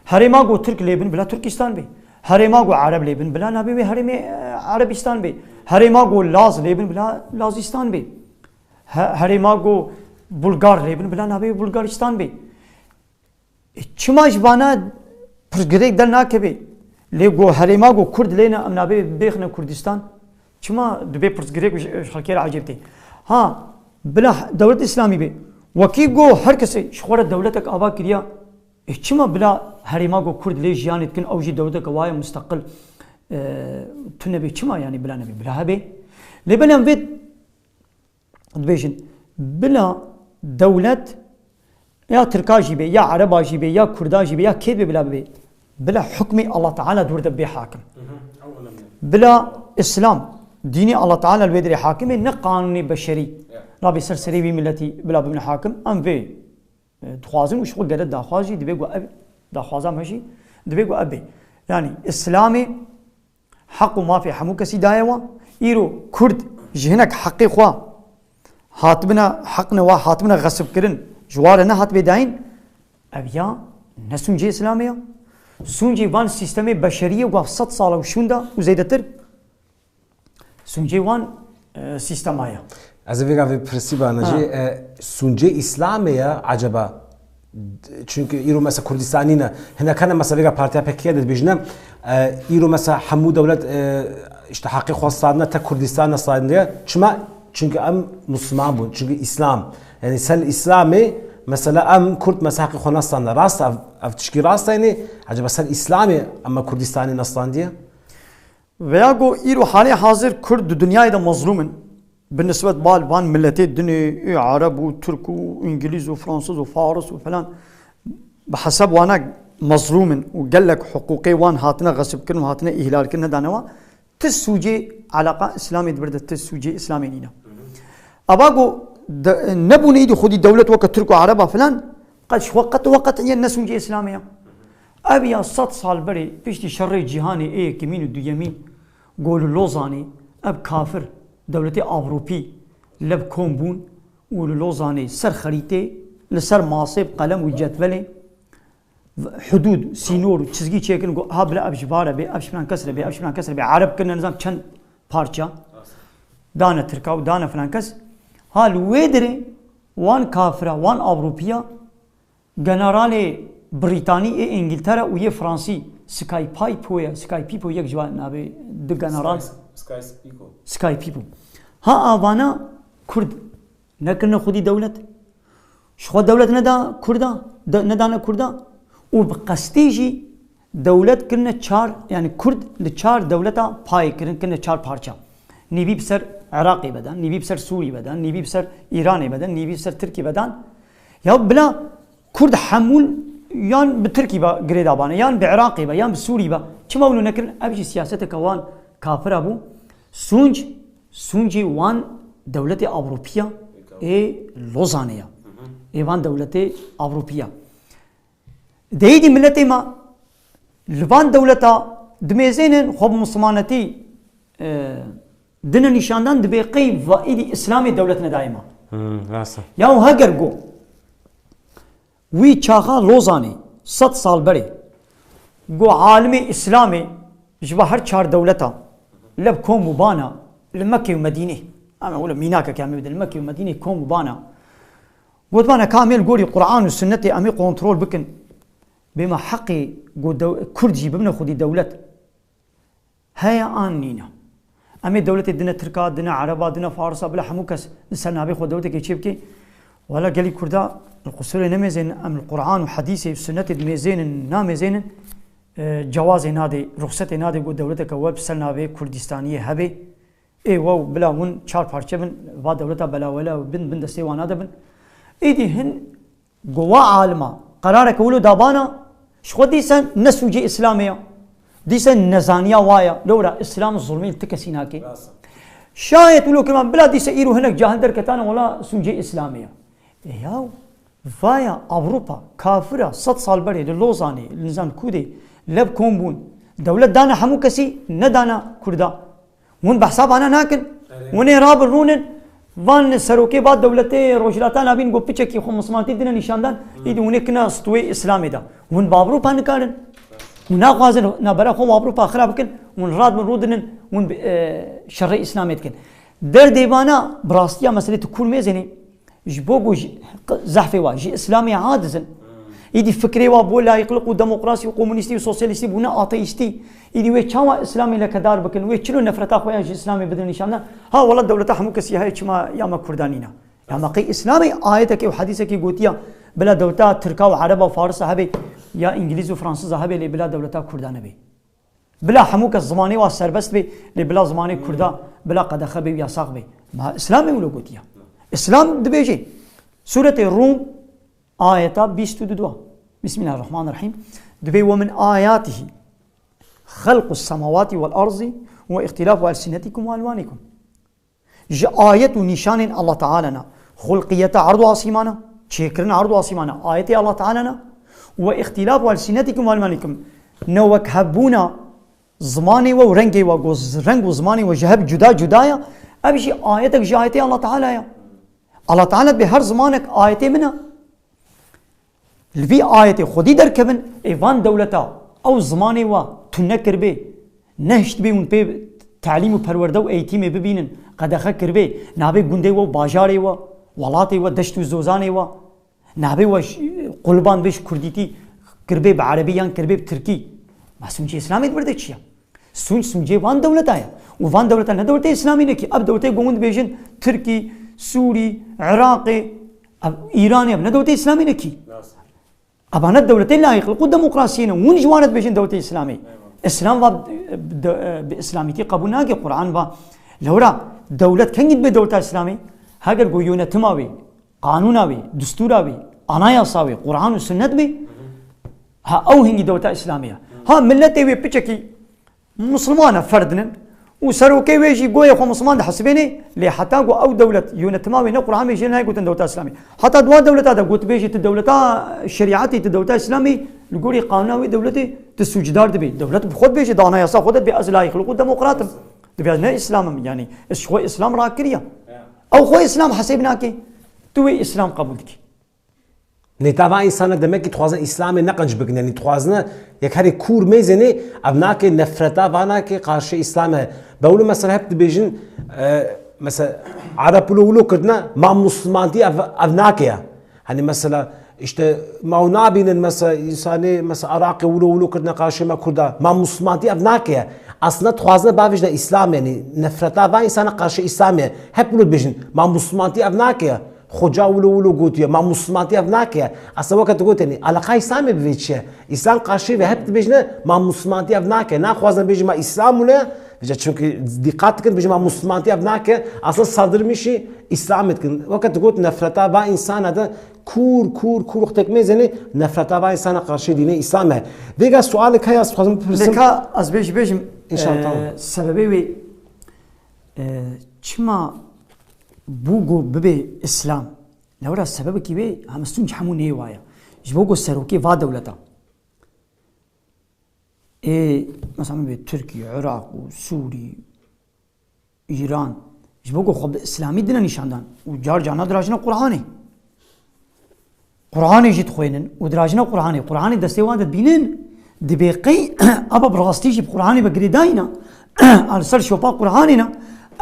Herêma ku Tirk lê bin bila Tirkistan bê. Herêma ku Ereb lê bin bila nabê wê herêmê, e, Erebistan bê. Herêma ku Laz lê bin bila Lazistan bê. He-, herêma ku Bulgar lê bin bila nabê Bulgaristan bê. E, çima ji vana pirsgirêk dernakeve? Lê ku herêma ku Kurd lê ne, em nabê bêxine Kurdistan. Çima dibê pirsgirêk ji, ji xelkê re ecêb tê? Ha, bila dewlet Îslamî bê. Wekî ku her kesê ji xwe re dewletek ava kiriya, e, çima bila herêma ku Kurd lê jiyanê dikin, ew jî dewleteke waye musteqil, e, tune bê? Çima yani bila nebê? Bila hebe. Lê belê em vê dibêjin, bila dewlet ya Tirka jî bê, ya Ereba jî bê, ya Kurda jî bê, ya kê bê bila bibê, bila hukmê Allah Teala di wir de bê hakim. Bila Îslam, dînê Allah Teala li wê derê hakim e, ne qanûnê beşerî. Nabê ser serê vî miletî bila bibin hakim. Em vê, e, dixwazin û ji xwe gere daxwaz jî dibê ku ev, daxwaza me jî dibê ku ev bê. Yani Îslamê heq û mafê hemû kesî daye wan. Îro Kurd ji hinek heqê xwe hatibine, heq ne wa hatibine xesibkirin, ji wa re nehatibê dayîn, ev ya ne sûncê Îslamê ya. Sûncê van sîstemê beşeriyê ku sed sal e û şûnda û zêdetir, sûncê wan, e, sîstema ya. Ez ê vêga vê pirsî bana jî, ha, e, sûncê Îslamê ya eceba? Çünkü îro mesela Kurdistanî ne. Hinek hene mesela vêga partiya P K K de dibêjine, e, îro mesela hemû dewlet, e, işte heqê xwe standine, tek Kurdistan ne standiye. Çima? Çünkü em Müslüman bûn. Çünkü Îslam. Yani sel Îslamê mesela em Kurd mesela heqê xwe nestande. Rast ev, ev tişkî rast e yani. Eceba sel Îslamê em Kurdistanî nestandiye? Veya ku îro halê hazir Kurd di dinyayê de mezlûm in. Bi nisbet bal van miletê dinê, ê Ereb û Tirk û Îngilîz û Fransiz û Faris û falan, bi hesab wana mezlûm in û gelek hiqûqê wan hatine xesibkirin û hatine îhlalkirin, nedane wan. Ti sûcê eleqa Îslamê di vir de, ti sûcê Îslamê nîne. Ava ku de, nebûne îdî xwedî dewlet weke Tirk û Ereba filan, qet ji xwe qet we qet yên ne sûcê Îslamê ya. Ev ya sed sal berê piştî şerê cîhanê ê yekemîn û duyemîn, ku li Lozanê ev kafir dewletê Ewropî lev kom bûn û li Lozanê ser xerîtê, li ser masê bi qelem û cetvelê hudûd, sînor û çizgî çêkirin, ku ha bila ev ji va re bê, ev ji filan kes re bê, ev ji filan kes re bê, Ereb kirine nizam çend parça, dane Tirka û dane filan kes. Ha li wê derê wan kafira, wan Ewropiya, generalê Brîtanî, ê Îngiltere û yê Fransî, Skypipo ye, Skypipo yek ji wan navê du general. Sky, Skypipo. Skypipo. Ha avana Kurd nekirine xwedî dewlet. Ji xwe dewlet neda Kurda, de, nedane Kurda û bi qestî jî dewlet kirine çar, yani Kurd li çar dewleta payê kirin, kirine çar parça. Nîvî bi ser Iraqê vedan, nîvî bi ser Sûrî vedan, nîvî bi ser Îranê vedan, nîvî bi ser Tirkî vedan. Ya bila Kurd hemû yan bi Tirkî ve girêdabane, yan bi Iraqê ve, yan bi Sûrî ve. Çima wilo nekirin? Ev jî siyaseteke wan kafira bû. Sûnc, sûncê wan dewletê Ewropiya ê Lozanê ya. Ê van dewletê Ewropiya. Deyîdî miletê me li van dewleta dimêzênin xwe bi mislimanetî, e, dine nîşandan, dibê qey va îdî Îslamê dewlet nedayê me. Hmm, rast e. Ya û heger got, wî çaxa Lozanê Sed sal berê, ku alimê Îslamê ji va her çar dewleta lev kom û bana li Mekke û Medînê, em ê wilo mînakeke em ê bidin, li Mekke û Medînê kom û bana, gotibana ka em ê li gorî Quran û Sunnetê em ê kontrol bikin, bê me heqê ku dew-, Kurd jî bibine xwedî dewlet. Heye an nîne. Em ê dewletê dine Tirka, dine Ereba, dine Farisa, bila hemû kes li ser navê xwe dewletekê çê bike. Wela gelî Kurda li qusurê nemêzênin, em li Quran û Hedîsê û Sunnetê dimêzênin, namêzênin, e, cewazê nadê, ruxsetê nadê ku dewleteke we bi ser navê Kurdistaniyê hebe. Ê, wow, bila hûn çar parçe bin, va dewleta belawela bin, bin destê wana de bin. Êdî hin Go wa alima, qerareke wilo dabana, ji xwe dîsen ne sûcê Îslamê ya. Dîsen nezaniya wa ya. Lewra Îslam zulmê li ti kesî nake. Rast e. Şayet wilo kirman, bila dîse îro hinek cahil derketane, wela sûcê Îslamê ya. E yaw, vaya Ewropa, kafira, sed sal berê li Lozanê, li nizam Kûdê, lev kom bûn. Dewlet dana hemû kesî, nedana Kurda. Hûn behsa vana nakin. Erê. Hûn ê rabin rûnin, van serokê va dewletê Rojhilata Navîn got piçekî xwe mismantî dine nîşandan, Hmm. îdî hûn ê kina stûyê Îslamê de. Hûn bi Ewropa nikarin. Hûn naxwazin navbera xwe û Ewropa xirab bikin, hûn radin rûdinin, hûn bi, e, şerê Îslamê dikin. Derdê vana bi rastiya meselê tu kûr mêzênê, Ji bo ku ji, zehfê wa, ji Îslamê aciz in. Îdî fikrê wa bo layîqlik û demokrasî û komunîstî û sosyalîstî bûne ateîstî. Îdî wê çawa Îslamê lekedar bikin? Wê çilo nefreta xwe ya ji Îslamê bidin nîşan? Ha, wela dewleta hemû kesî heye, çima ya me Kurda nîne? Ya me qey Îslamê ayetekê û hedîsekê gotiya, bila dewleta Tirka û Ereba û Farisa hebe, ya Îngilîz û Fransiza hebe, lê bila dewleta Kurda nebe. Bila hemû kes zimanê wa serbest bê, lê bila zimanê Kurda, bila qedexe bê û yasax bê. Ma Îslamê wilo gotiya. Îslam dibêje, Sûretê Rûm, ayeta bîst û du. Bismillahirrahmanirrahîm. Dibê: "Ve min ayatihi xelqus semawati vel arzi ve ihtilafu elsinetikum ve elvanikum." Ji ayet û nîşanên Allah Teala ne. Xulqiyeta erd û asîmana, çêkirina erd û asîmana, ayetê Allah Teala ne. Ve îxtîlaf û elsinetikum ve elwanikum. Ne wek hebûna zimanê we û rengê we, ku z-, reng û zimanê we ji hev cuda cuda ya, ev jî ayetek ji ayetê Allah Teala ya. Allah Teala dibê her zimanek ayetê min e. Li vî ayetê xwedî derkevin, ê van dewleta ew zimanê wa tune kiribê, nehiştibê hûn pê telîm û perwerde û eğitimê bibînin, qedexe kiribê, navê gundê we û bajarê we, welatê we, deşt û zozanê we, navê we ş-, qulban bê ji kurdîtî kiribê bi erebî yan kiribê bi tirkî. Ma sûncê Îslamê di vir de çi ye? Sûnc, sûncê van dewleta ye. Û van dewleta ne dewletê Îslamî ne kî. Ev dewletê ku hûn dibêjin Tirkî, Sûrî, Iraqê, ev Îranê, ev ne dewletê Îslamî ne kî. Rast. Eva ne dewletê layîqlik û demokrasiyê ne. Hûn ji wan re dibêjin dewletê Îslamî. Eyvallah. Îslam va, de, bi Îslamîtî qebûl nake, Quran va. Lewra dewlet kengî dibe dewleta Îslamî? Heger ku yönetima wê, qanûna wê, distûra wê, anayasa wê, Quran û sunnet bê, ha ew hingî dewleta Îslamî ye. Ha milletê wê piçekî Misilman e, ferd nin û serokê wê jî goyê xwe misilman dihesibênê, lê heta ku ew dewlet yönetima wê ne Quran bê jê nayê gotin dewleta Îslamî. Heta di wan dewleta de gotibêjî tu dewleta şerîetê, tu dewleta Îslamî, li gorî qanûna wê dewletê tu sûcdar dibî. Dewlet bi xwe dibêje, di anayasa xwe de dibê ez layîqlik û demokrat im. Dibê ez ne Îslam im, yanî ez ji xwe Îslam rakiriye. Ew xwe Îslam hesêb nake, tu wê Îslam qebûl dikî. Nêta va însana demekî dixwazin Îslamê ne qenc bikin, yanî dixwazine yek herê kûr mêzênê, ev nake nefreta va nake qarşê Îslamê. Bewlo mesela hep dibêjin, e, mesela Ereb wilo wilo kirine, ma Muslimantî ev, ev nake ya. Hani mesela işte ma ew nabînin mesela însanê mesela Iraqê wilo wilo kirine qarşê me Kurda, ma Muslimantî ev nake ya. Aslında dixwazine bavêjine Îslam, yanî nefreta va însana qarşê Îslamê. Hep wilo dibêjin, ma Muslimantî ev nake ya. Xoca wilo wilo gotiye, ma Muslimantî ev nake. Aslında weke tu gotenî, eleqa Îslamê bi vê çi ye? Îslam qarşî ve hep dibêjine, ma Muslimantî ev nake. Naxwazin bêjin, ma Îslam wile, vêca çünkü dîqat dikin, bêjin, ma Muslimantî ev nake. Aslında saldırmışî Îslamê dikin. Weke tu got, nefreta va însana de kûr, kûr, kûr wextek mêzênê, nefreta va însana qarşî dînê Îslam e. Vêga sualek heye, ez dixwazim bipirsim. Lêka ez bêjî bêjim, înşallah, e, tamam. Sebebê wê, e, çima bû ku bibê Îslam? Lewra sebebekî wê hemistûn ji hemû neyê wa ye. Ji bo ku serokê va dewleta. Ê, mesela min bê Tirkî, Iraq û Sûrî, Îran, ji bo ku xwe bi Îslamî dine nîşan dan û car carna dirajine Qur'anê. Qur'anê jî dixwînin û dirajina Qur'anê, Qur'anê destê wan de dibînin, dibê qey aba bi rastî jî bi Qur'anê ve girêdayî ne, a li ser şopa Qur'anê ne,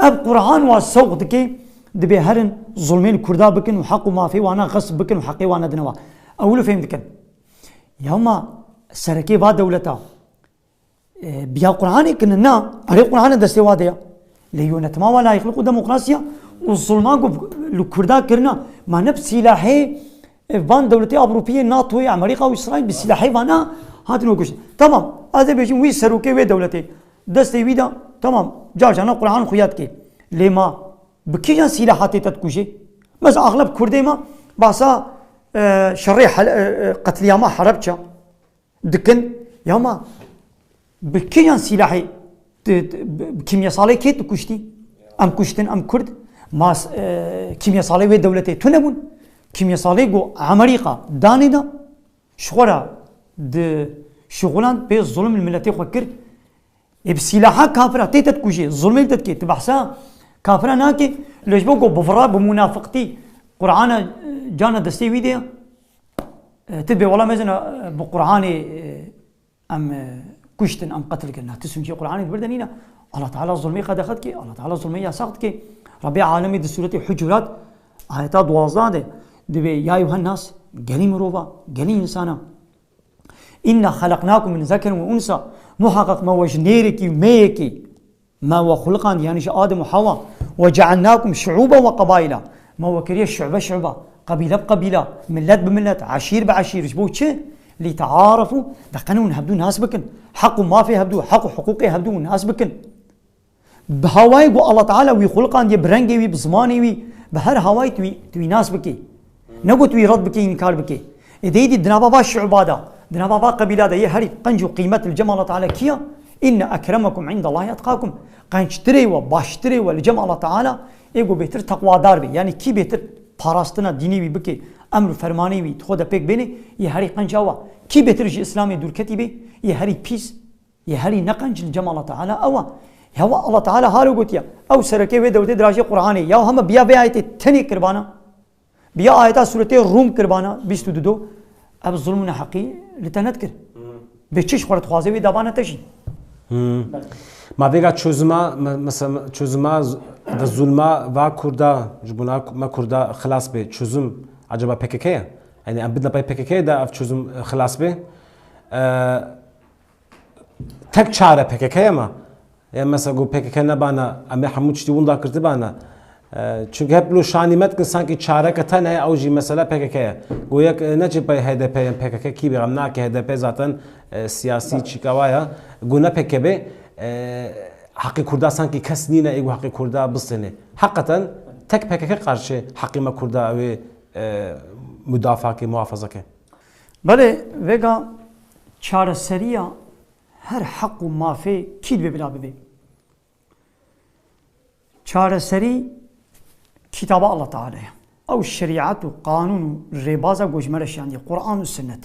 ev Qur'an wa sewq dike, dibê herin zulmê li Kurda bikin û heq û mafê wana xesp bikin û heqê wan nedine wa. Ew wilo fêm dikin. Ya ma serekê va dewleta, e, biya Qur'anê kirine, na, erê Qur'anê destê wa de ya. Lê yönetima wa layıklık û demokrasiya û zulma ku li Kurda kirina, ma ne bi silahê, e, van dewletê Avrupiyê, NATOyê, Amerîka û Îsraîl bi silahê vana hatin we kuştin. Tamam, ez ê bêjim wî serokê wê dewletê destê wî de, tamam, car carna Qur'an xuya dike. Lê ma bi kîjan silaha tê te dikuje? Mesela axleb Kurdê me bahsa, e, şerê hel-, e, e, qetliyama Herebça dikin, ya ma bi kîjan silahê, ti-, ti-, bi, bi kîmyesalê kê tu kuştî? Em kuştin, em Kurd, ma s-, e, kîmyesalê wê dewletê tune bûn. Kîmyesalê ku Amerîka danê da, ji xwe re di şixulan pê zulm li miletê xwe kir. Ê bi silaha kafira tê te dikujê, zulmê li te dikê, tu behsa kafira nakê, lê ji bo ku bivira bi munafiqtî Qur'ana, e, cana destê wî de ya. E, tu bê wela mezin, e, bi Qur'anê, e, em, e, kuştin, em qetil kirin. Tu sûncê Qur'anê di vir de nîne. Allah Teala zulmê qedexe dike, Allah Teala zulmê yasax dike. Rabbê Alemê di Sûretê Hucurat, ayeta duwazdeh de dibê, "Ya eyyuhennas, gelî mirova, gelî însana. İnna halaknakum min zekerin ve unsa. Muhakkak me we ji nêrekî û mêyekî me we xuliqand, yani ji Adem û Hawa. Ve cealnakum şuuba ve qabaila. Me we kiriye şube şuba, qebîle bi qebîla, millet bi millet, eşîr bi eşîr. Ji bo çi? Li tearafu, de qenûn hevdû nas bikin. Heq û mafê hevdû, heq û hiqûqê hevdû nas bikin." Bi hawayê ku Allah Teala wî xuliqandiye, bi rengê wî, bi zimanê wî, bi her hawayê tu wî, tu wî nas bikî. Ne ku tu wî red bikî, înkar bikî. Ê dey dî di nava va şuba de, di nava va qebîla de yê herî qenc û qîmet li cem Allah Teala kî ya? Inne ekremekum indallahi etqakum. Qençtirê we, baştirê we li cem Allah Teala ê ku bêtir teqwadar be. Yani kî bêtir parastina dînê wî bike, emr û fermanê wî di xwe de pêk bêne, yê herî qenc awa. Kî bêtir ji Îslamê dûrketî be, yê herî pîs. Yê herî neqenc li cem Allah Teala ew e. Hewa Allah Teala halo gotiye. Ew serekê wê dewletê dirajê Qur'anê. Ya hema biya vê ayetê tenê kirbana. Biya ayeta sûretê Rûm kirbana, bîst û du do. Ev zulm û neheqî li te nedikir. Bê çi ji xwe re dixwaze wê dabane te jî. Hmm. Ma vêga çözüma, me-, mesela çözüma z-, de zulma va Kurda, ji bona me Kurda xilas bê. Çözüm acaba P K K ye? Yani em bidine pey P K K de ev çözüm, e, xilas bê. E, Tek çare P K K ye ma. Ya mesela ku P K K nebana, em ê hemû tiştî winda kirtibana. E, çünkü hep lo şanî me dikin, sanki çareke tenê ye, ew jî mesela P K K ye. Ku yek, e, neçe pey H D P yên P K K kî bê, em nake H D P zaten, e, siyasî çîka wa ya. Ku ne P K K bê, e, heqê Kurda sanki kes nîne, ê ku heqê Kurda bistêne. Heqeten tek P K K qarşê heqê me Kurda ew ê, e, mudafaa ke, muhafaza ke. Belê, vêga çareseriya her heq û mafê kî divê bila bibê? Çareserî kitaba Allah Teala ye. Ew şerîet û qanûn û rêbaza ku ji me re şandiye, Quran û Sunnet.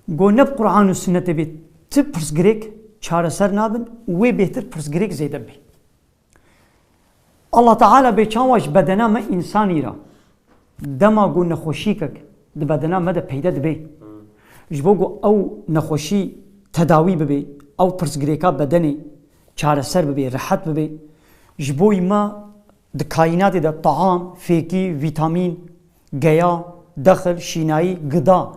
Go ne bi Quran û Sunnetê bê ti pirsgirêk çareser nabin û wê bêhtir pirsgirêk zêde bê. Allah Teala bê çawa ji bedena me însanî re dema ku nexweşîkek di bedena me de peyde dibe, ji bo ku ew nexweşî tedawî bibe, ew pirsgirêka bedenê çareser bibe, rehet bibe, ji bo me di kaînatê de taam, fêkî, vîtamîn, geya, dexil, şînayî, gida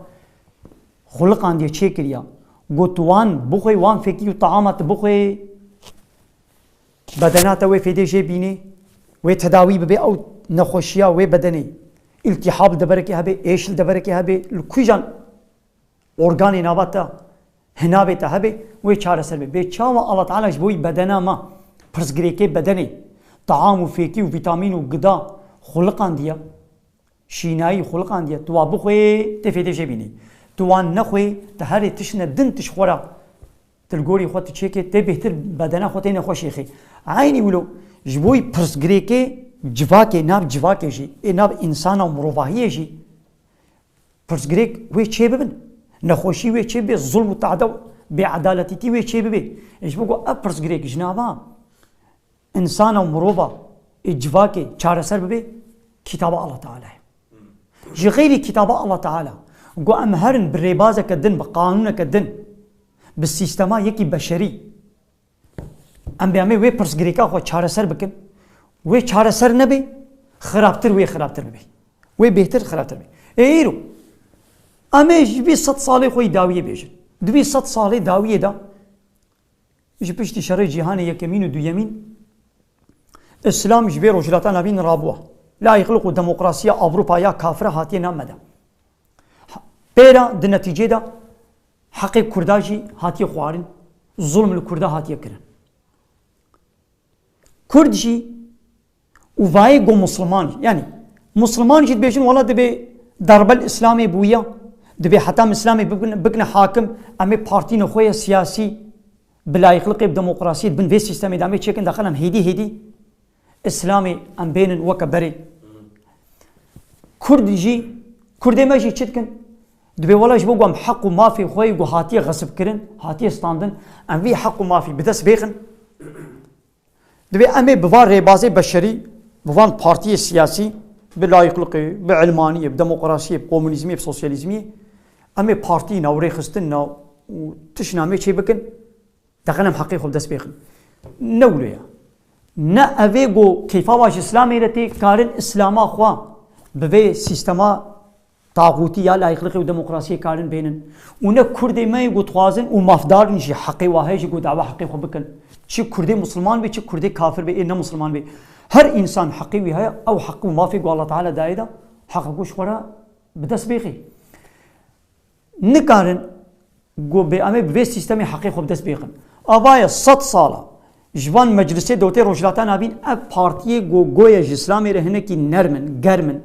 xuliqandiye, çêkiriya. Got, tu wan bixwê, wan fêkî û taama tu bixwê, bedena te wê fêdê jê bînê, wê tedawî bibe ew nexweşiya wê bedenê. Îltîhab li deverekê hebe, êş li deverekê hebe, li kîjan organê nava te, hinavê te hebe, wê çareser be. Bê çawa Allah Teala ji bo wî bedena me, pirsgirêkê bedenê, taam û fêkî û vîtamîn û gida xuliqandiye? Şînayî xuliqandiye, tu wa bixwê, tê fêdê jê bînî. Tu wan nexwê, te herê tiştine din tu ji xwe re, tu li gorî xwe tu çêkê, tê bêhtir bedena xwe tê nexweşê xê. Eynî wilo, ji bo wî pirsgirêkê civakê, nav civakê jî, ê nav însana û mirovahiyê jî, pirsgirêk wê çê bibin. Nexweşî wê çê bibê, zulm û tehde û bêedaletîtî wê çê bibê. Ê ji bo ku ev pirsgirêk ji nava însana û mirova ê civakê çareser bibe, kitaba Allah Teala ye. Ji xeyrî kitaba Allah Teala, ku em herin bi rêbazeke din, bi qanûneke din, bi sîstema yekî beşerî, em bê em ê wê pirsgirêka xwe çareser bikin. Wê çareser nebe, xirabtir wê xirabtir bibe. Wê bêhtir xirabtir bibe. Ê îro, em ê ji vî sed salê xwe yî dawiyê bêjin. Di vî sed salê dawiyê de, ji piştî şerê cîhanê yekemîn û duyemîn, Îslam ji vê Rojhilata Navîn rabûwa. Layîqlik û demokrasiya Ewropa ya kafir hatiye nav me de. Pêra di netîcê de heqê Kurda jî hatiye xwarin, zulm li Kurda hatiye kirin. Kurd jî û vayê go Musulman jî, yanî Musulman jî dibêjin, wela dibê darbel Îslamê bûya, dibê heta em Îslamê bibin-, bikine hakim, em ê partîna xwe ya siyasî bi layîqliqê, bi demokrasiyê, di bin vê sîstemê de em ê çêkin, daxil em hêdî hêdî Îslamê em bênin weke berê. Kurd jî, Kurdê me jî çi dikin? Dibê wela ji bo ku em heq û mafê xwe yê ku hatiye xesibkirin, hatiye standin, em vî heq û mafî bi dest bêxin. Dibê em ê bi van rêbazê beşerî, bi van partiyê siyasî, bi layîqliqê, bi ilmaniyê, bi demokrasiyê, bi komunîzmiyê, bi sosyalîzmiyê, em ê partîna û rêxistinna û tiştna me çê bikin. Daxil em heqê xwe bi dest bêxin. Ne wilo ye. Ne ev ê ku keyfa wa ji Îslamê re tê, karin Îslama xwe bi vê sîstema taxûtî ya layîqliqê û demokrasiyê karin bênin. Û ne Kurdê me yê ku dixwazin û mafdar in jî heqê wa heye jî ku dawa heqê xwe bikin. Çi Kurdê Musulman bê, çi Kurdê kafir bê, ê ne Musulman bê. Her însan heqê wî heye, ew heq û mafê ku Allah Teala dayê de, heqa ku ji xwe re bi dest bêxê. Nikarin ku bê em ê bi vê sîstemê heqê xwe bi dest bêxin. Ava ye sed sal e ji van meclisê dewletê Rojhilata Navîn ev partiyê ku goye ji Îslamê re hinekî nerm in, germ in,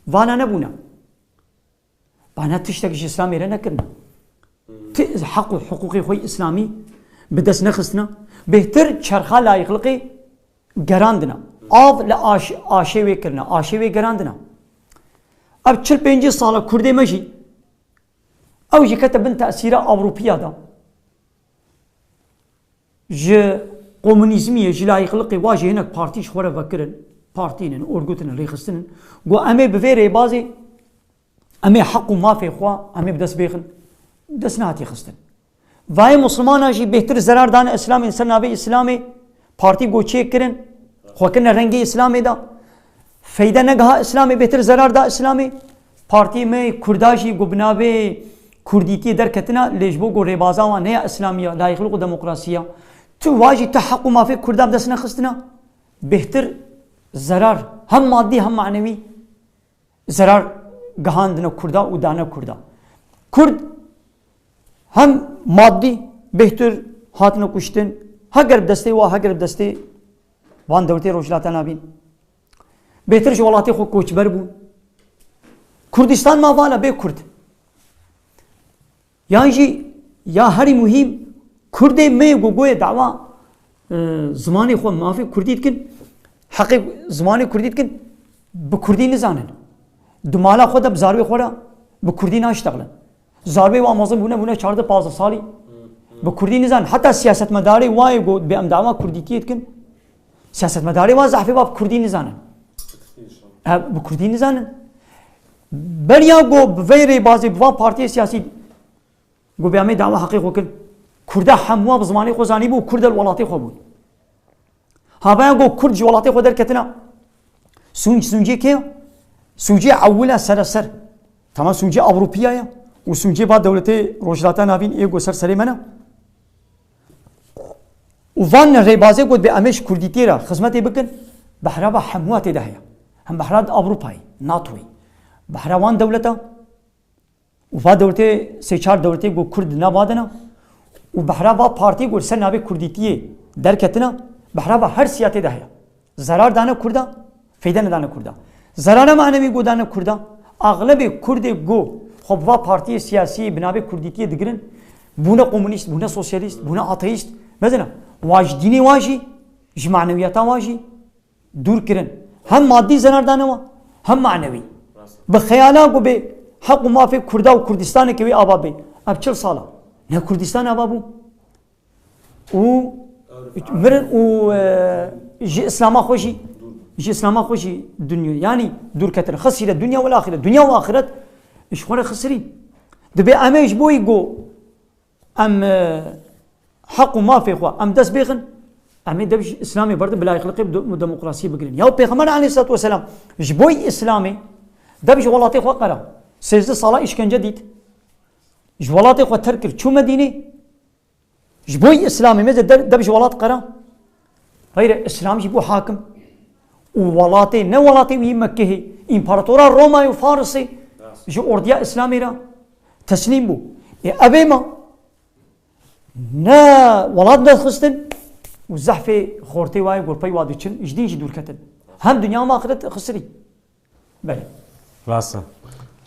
vana nebûne. Vana tiştek ji Îslamê re nekirine. Ti heq û hiqûqê xwe yê Îslamî bi dest nexistine. Bêhtir çerxa layîqliqê gerandine. Av li aş-, aşê wê kirine, aşê wê gerandine. Ev çil pêncî sal e Kurdê me jî Ew jî kete bin tesîra Ewropiya de. Ji komunîzmiyê, ji layîqliqê wa jî hinek partî ji xwe re vekirin, partî nin, orgût nin, rêxistin in. Got, em ê bi vê rêbazê, em ê heq û mafê xwe, em ê bi dest bêxin. Dest nehatiye xistin. Vayê Musulmana jî bêhtir zerar dane Îslamê, li ser navê Îslamê partî got çê kirin, xwe kirine rengê Îslamê de. Feyde negiha Îslamê, bêhtir zerar da Îslamê. Partiyê me Kurda jî got bi navê Kurdîtiyê derketina, lê ji bo got rêbaza wan ne ya Îslamiya, layîqlik û demokrasiya. Tu wa jî tu heq û mafê Kurda bi dest nexistina. Bêhtir zerar hem madî hem manewî zerar gihandine Kurda û dane Kurda. Kurd hem madî bêhtir hatine kuştin, heger bi destê wa, heger bi destê van dewletê Rojhilata Navîn. Bêhtir ji welatê xwe koçber bûn. Kurdistan ma vala bê Kurd. Yan jî ya herî muhîm, Kurdê me yê ku goyê dawa, e, zimanê xwe mafê Kurdî dikin, heqê zimanê Kurdî dikin, bi Kurdî nizanin. Di mala xwe de bi zarvê xwe re bi Kurdî naştexlin. Zarvê wan mezin bûne, bûne çardeh pazdeh salî. Bi Kurdî nizanin. Heta siyasetmedarê wayê ku bi em dawa Kurdîtiyê dikin, siyasetmedarê wan zehfê wa bi Kurdî nizanin. Ev bi Kurdî nizanin. Beriya ku bi vê rêbazê, bi van partiyê siyasî Got, "Bê em ê dawa heqê xwe kin." Kurda hemû bi zimanê xwe zanîbû û Kurd li welatê xwe bûn. Havaya got, Kurd ji welatê xwe derketina. Sûc, sûcê kê? Sûcê ewil e sereser. Tamam, sûcê Ewropiya ye. Û sûcê va dewletê Rojhilata Navîn ê got ser serê me ne. Û van rêbazê got, "Bê em ê ji Kurdîtiyê re xizmetê bikin." Behra va hemû tê de heye. Hem behra Ewropayê, NATOyê. Behra wan dewleta Û va dewletê, sê çar dewletê ku Kurd di nav de ne, û behra va partî ku li ser navê Kurdîtiyê derketine, behra va her siyasê de heye. Zerar dane Kurda, feyde nedane Kurda. Zerara manewî ku dane Kurda, axlebê Kurdê ku xwe bi va partiyê siyasî bi navê Kurdîtiyê digirin, bûne komunîst, bûne sosyalîst, bûne ateîst. Mezina, wa ji dînê wa jî, ji manewiyata wa jî, dûr kirin. Hem madî zerar dane wan, hem manewî. Bi xeyala ku bê heq û mafê Kurda û Kurdistaneke wê ava bê. Ev çil sal e. Ne Kurdistan ava bû. Û mirin û, e, ji Îslama xwe jî Ji Îslama xwe jî dinya, yanî dûr ketine. Xisîre dunya wel axiret. Dunya û axiret ji xwe re xisirî. Dibê em ê ji bo yî ku em, e, heq û mafê xwe em dest bêxin, em ê dev ji Îslamê berdin, bi layîqliqê bi de-, demokrasiyê bigirin. Ya Pêxember aleyhissalatu vesselam ji bo yî Îslamê dev ji welatê xwe qera. Sêzdeh sala îşkence dît. Ji welatê xwe terk kir, çû Medînê. Ji bo yî Îslamê me de der-, dev ji welat qera. Xeyre, Îslam jî bû hakim. Û welatê, ne welatê wî Mekkehê, împaratora Roma û Farisê ji ordiya Îslamê re teslîm bû. Ê, ev ê ma ne welat derxistin û zehfê xortê wayê gorpey wa diçin, ji dîn jî dûr ketin. Hem dinya hem axiret xisirî. Belê. Rast e.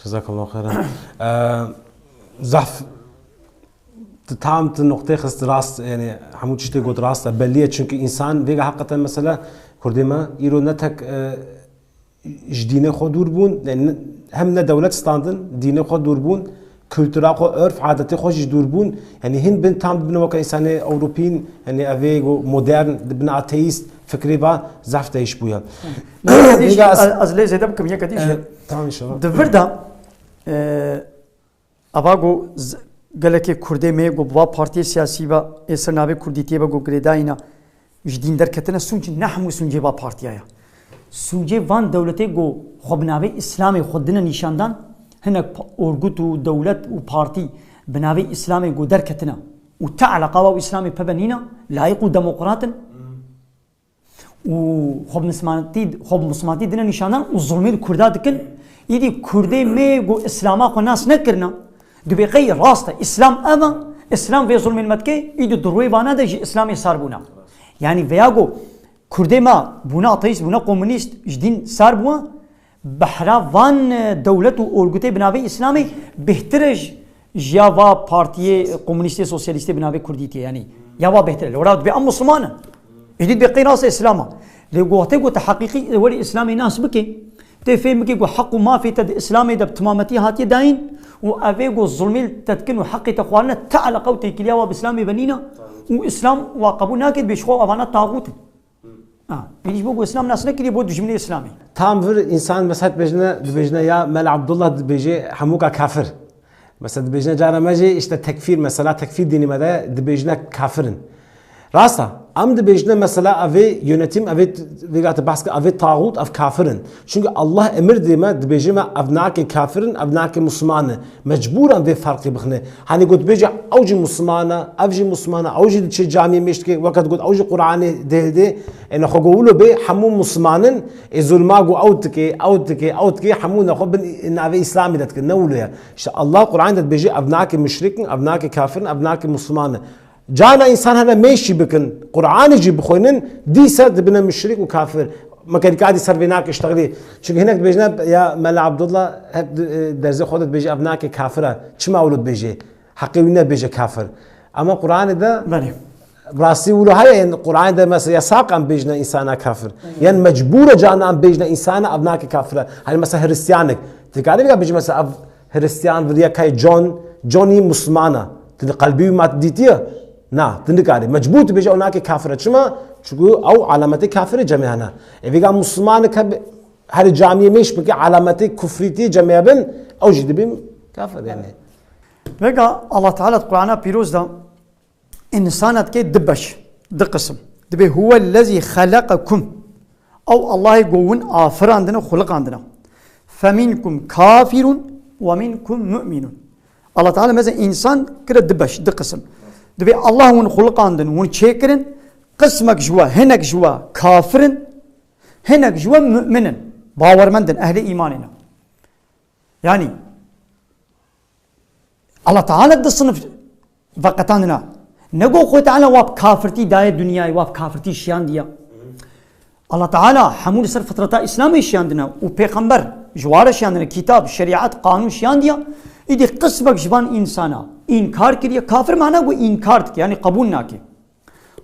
Cezakallahu xeyran. Eee, zehf, tu tam tu noqtê xist rast, yani hemû tiştê got rast e. Belî ye, çünkü insan vêga heqeten mesela Kurdê me îro ne tek, e, ji dînê xwe dûr bûn, yani ne, hem ne dewlet standin, dînê xwe dûr bûn, kultura xwe, örf, adetê xwe jî dûr bûn. Yani hin bin tam dibine weke însanê Ewropîn, yani evê go modern, dibine ateîst, fikrê va zehf değiş bûye. Yeka dîş, Vêga ez, ez lê zêde bikim, yeka dîş. E, tamam inşallah. Di vir de, e, ava go z-, gelekê Kurdê me go bi va partiyê siyasî ve ê ser navê Kurdîtiyê ve go girêdayîna ji dîn derketine sûc ne hemû sûcê va partiya ya. Sûcê van dewletê go xwe bi navê Îslamê xwe dine nîşandan, hinek pa-, orgut û dewlet û partî bi navê Îslamê go derketine û ti eleqa wa û Îslamê peve nîne, layîq û demokrat in û xwe bi mislimanetî, xwe bi mislimanetî dine nîşandan û zulmê li Kurda dikin. Îdî Kurdê me go Îslama xwe nas nekirine, dibê qey rast e, Îslam ev e, Îslam vê zulmên me dike, îdî di rûyê vana de jî Îslamê sar bûna. Yanî veya go Kurdê me bûne ateîst, bûne komunîst, ji dîn sar bûne, behra van, e, dewlet û orgutê bi navê Îslamê bêhtir e ji, ji ya va partiyê komunîstê, sosyalîstê bi navê Kurdîtiyê. Yanî ya va bêhtir e. Lê wera dibê em Misliman in. Êdî dibê qey nas e Îslam e. Lê ku wextê ku te heqîqî werî Îslamê nas bikê, tê fêm bikê ku heq û mafê te di Îslamê de bi timametî hatiye dayîn û evê ku zulmê li te dikin û heqê te xwarine ti eleqa û têkiliya wa bi Îslamê ve nîne û Îslam wa qebûl nake, dibê ji xwe evana taxût in. Ha, êdî ji bo ku Îslam nas nekiriye bo dijminê Îslamê. Tam vir însan mesela dibêjine, dibêjine ya Mela Abdullah dibêje hemûka kafir. Mesela dibêjine cara me jî işte tekfîr, mesela tekfîr dînê me de dibêjine kafir in. Rast e, em dibêjine mesela evê yönetim, evê t-, vêga te behs kir, evê taxût, ev kafir in. Çünkü Allah emir dê me, dibêje me ev nake kafir in, ev nake Musliman in. Mecbûran vê ferqê bixine. Hanî got bêje ew jî Musliman e, ev jî Musliman e, ew jî diçe camiyê mêş dike, weke digot ew jî Qur'anê dihildê. Êne xwe go wilo bê hemû Musliman in, ê zulma go ew dike, ew dike, ew dike, hemû ne xwe bin navê Îslamê de dikin. Ne wilo ye. İşte Allah Qur'anê de dibêje ev nake muşrik in, ev nake kafir in, ev nake Musliman in. Cana însan hene mêş jî bikin, Qur'anê jî bixwînin, dîsa dibine muşrik û kafir. Mekerîka dî ser vê nake iştexilî. Çünkü hinek dibêjine ya Mela Abdullah hep di-, e, derzê xwe de dibêje ev nake kafir e. Çima wilo dibêje? Heqê wî ne bêje kafir. Ama Qur'anê de Belê. Rastî wilo heye, yani Qur'anê de mesela yasak em bêjine însana kafir. Yan mecbûr e cana em bêjine însana ev nake kafir e. Hani mesela Hristiyanek. Dikarî vêga bêjî mesela ev Hristiyan viriye kay John, Johnny Muslimana. Tu di qelbî wî ma tu dîtiye? Na, tu nikarî. Mecbûr tu bêje ew nake kafir e. Çima? Çünkü ew alametê kafirê cemê hene. E vêga Muslimane ke bi-, herê camiyê mêş bike alametê kufrîtiyê cemê bin, ew jî dibî kafir yani. Vêga Allah Teala di Qur'ana pîroz de Însana dike du beş, du qisim. Dibê huwellezî xeleqekum. Ew Allahê ku win afirandine, xuliqandine. Feminkum kafirun ve minkum mu'minun. Allah Teala meze însan kire du beş, du qisim. Dibê Allah win xuliqandin, win çêkirin, qismek ji we, hinek ji we kafir in, hinek ji we mu'min in, bawermend in, ehlê îmanê ne. Yanî, Allah Teala du sinif veqetandina. Ne got Xwedê Teala wa bi kafirtî daye dinyayê, wa bi kafirtî şiyandiya. Allah Teala hemû li ser fitreta Îslamê şiyandine û pêxember ji wa re şiyandine, kitab, şerîet, qanûn şiyandiya. Îdî qismek ji van însana înkar kiriye. Kafir mana ku înkar dike, yanî qebûl nake.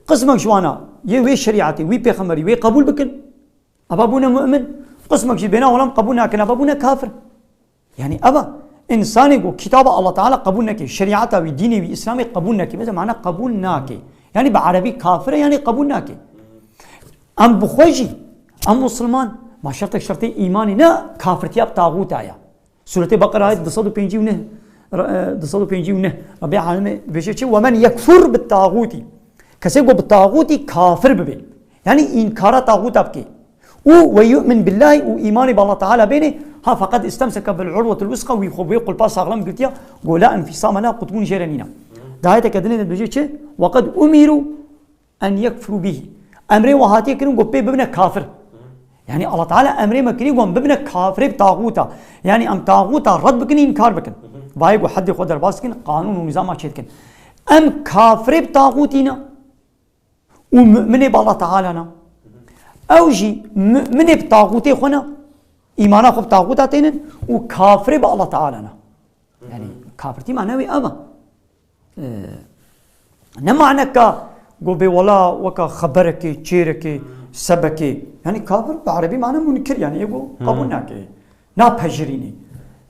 Qismek ji wana yê wê şerîetê, wî pêxemberî, wê qebûl bikin. Eva bûne mu'min. Qismek jî bêna welam qebûl nakin, eva bûne kafir. Yani eva insanê ku kitaba Allah Teala qebûl neke, şerîeta wî, dînê wî, Îslamê qebûl neke. Mesela mana qebûl nake. Yani bi erebî kafir e, yani qebûl nake. Em bi xwe jî, Em musulman, ma şertek şertê îmanê ne kafirtiya bi taxûta ye. Sûretê Beqera ayet du sed û pêncî û neh, e, du sed û pêncî û neh. Rebê Alemê dibêje çi? "Ve men yekfur bi taxûtî." Kesê ku bi taxûtî kafir bibe. Yani înkara taxûta bike. Û "ve yu'min billahi" û îmanê bi Allah Teala bêne, ha feqet istemseke bil urwetil wuska, wî xwe bi wê qulpa saxlem girtiya, go la infisame la, qutbûn jê re nîne. Di ayeteke dinê de dibêje çi? "Ve qed umiru en yekfuru bihi." Emrê wan hatiye kirin, got pê bibine kafir. Yani Allah Teala emrê me kiriye, got bibine kafirê bi taxûta. Yani em taxûta red bikin, înkar bikin. Vayê got heddê xwe derbas dikin, qanûn û nîzama çê dikin. Em kafirê bi taxûtî ne û mu'minê bi Allah Teala ne. Ew jî mu'minê bi taxûtê xwe ne, îmana xwe bi taxûta tênin û kafirê bi Allah Teala ne. Yani kafirtî manewê ev e. Ee, ne maneka go bê wela weka xeberekê, çêrekê, sebekê. Yani kafir bi erebî mane munkir, yani ê go qebûl nake. Napejirînî.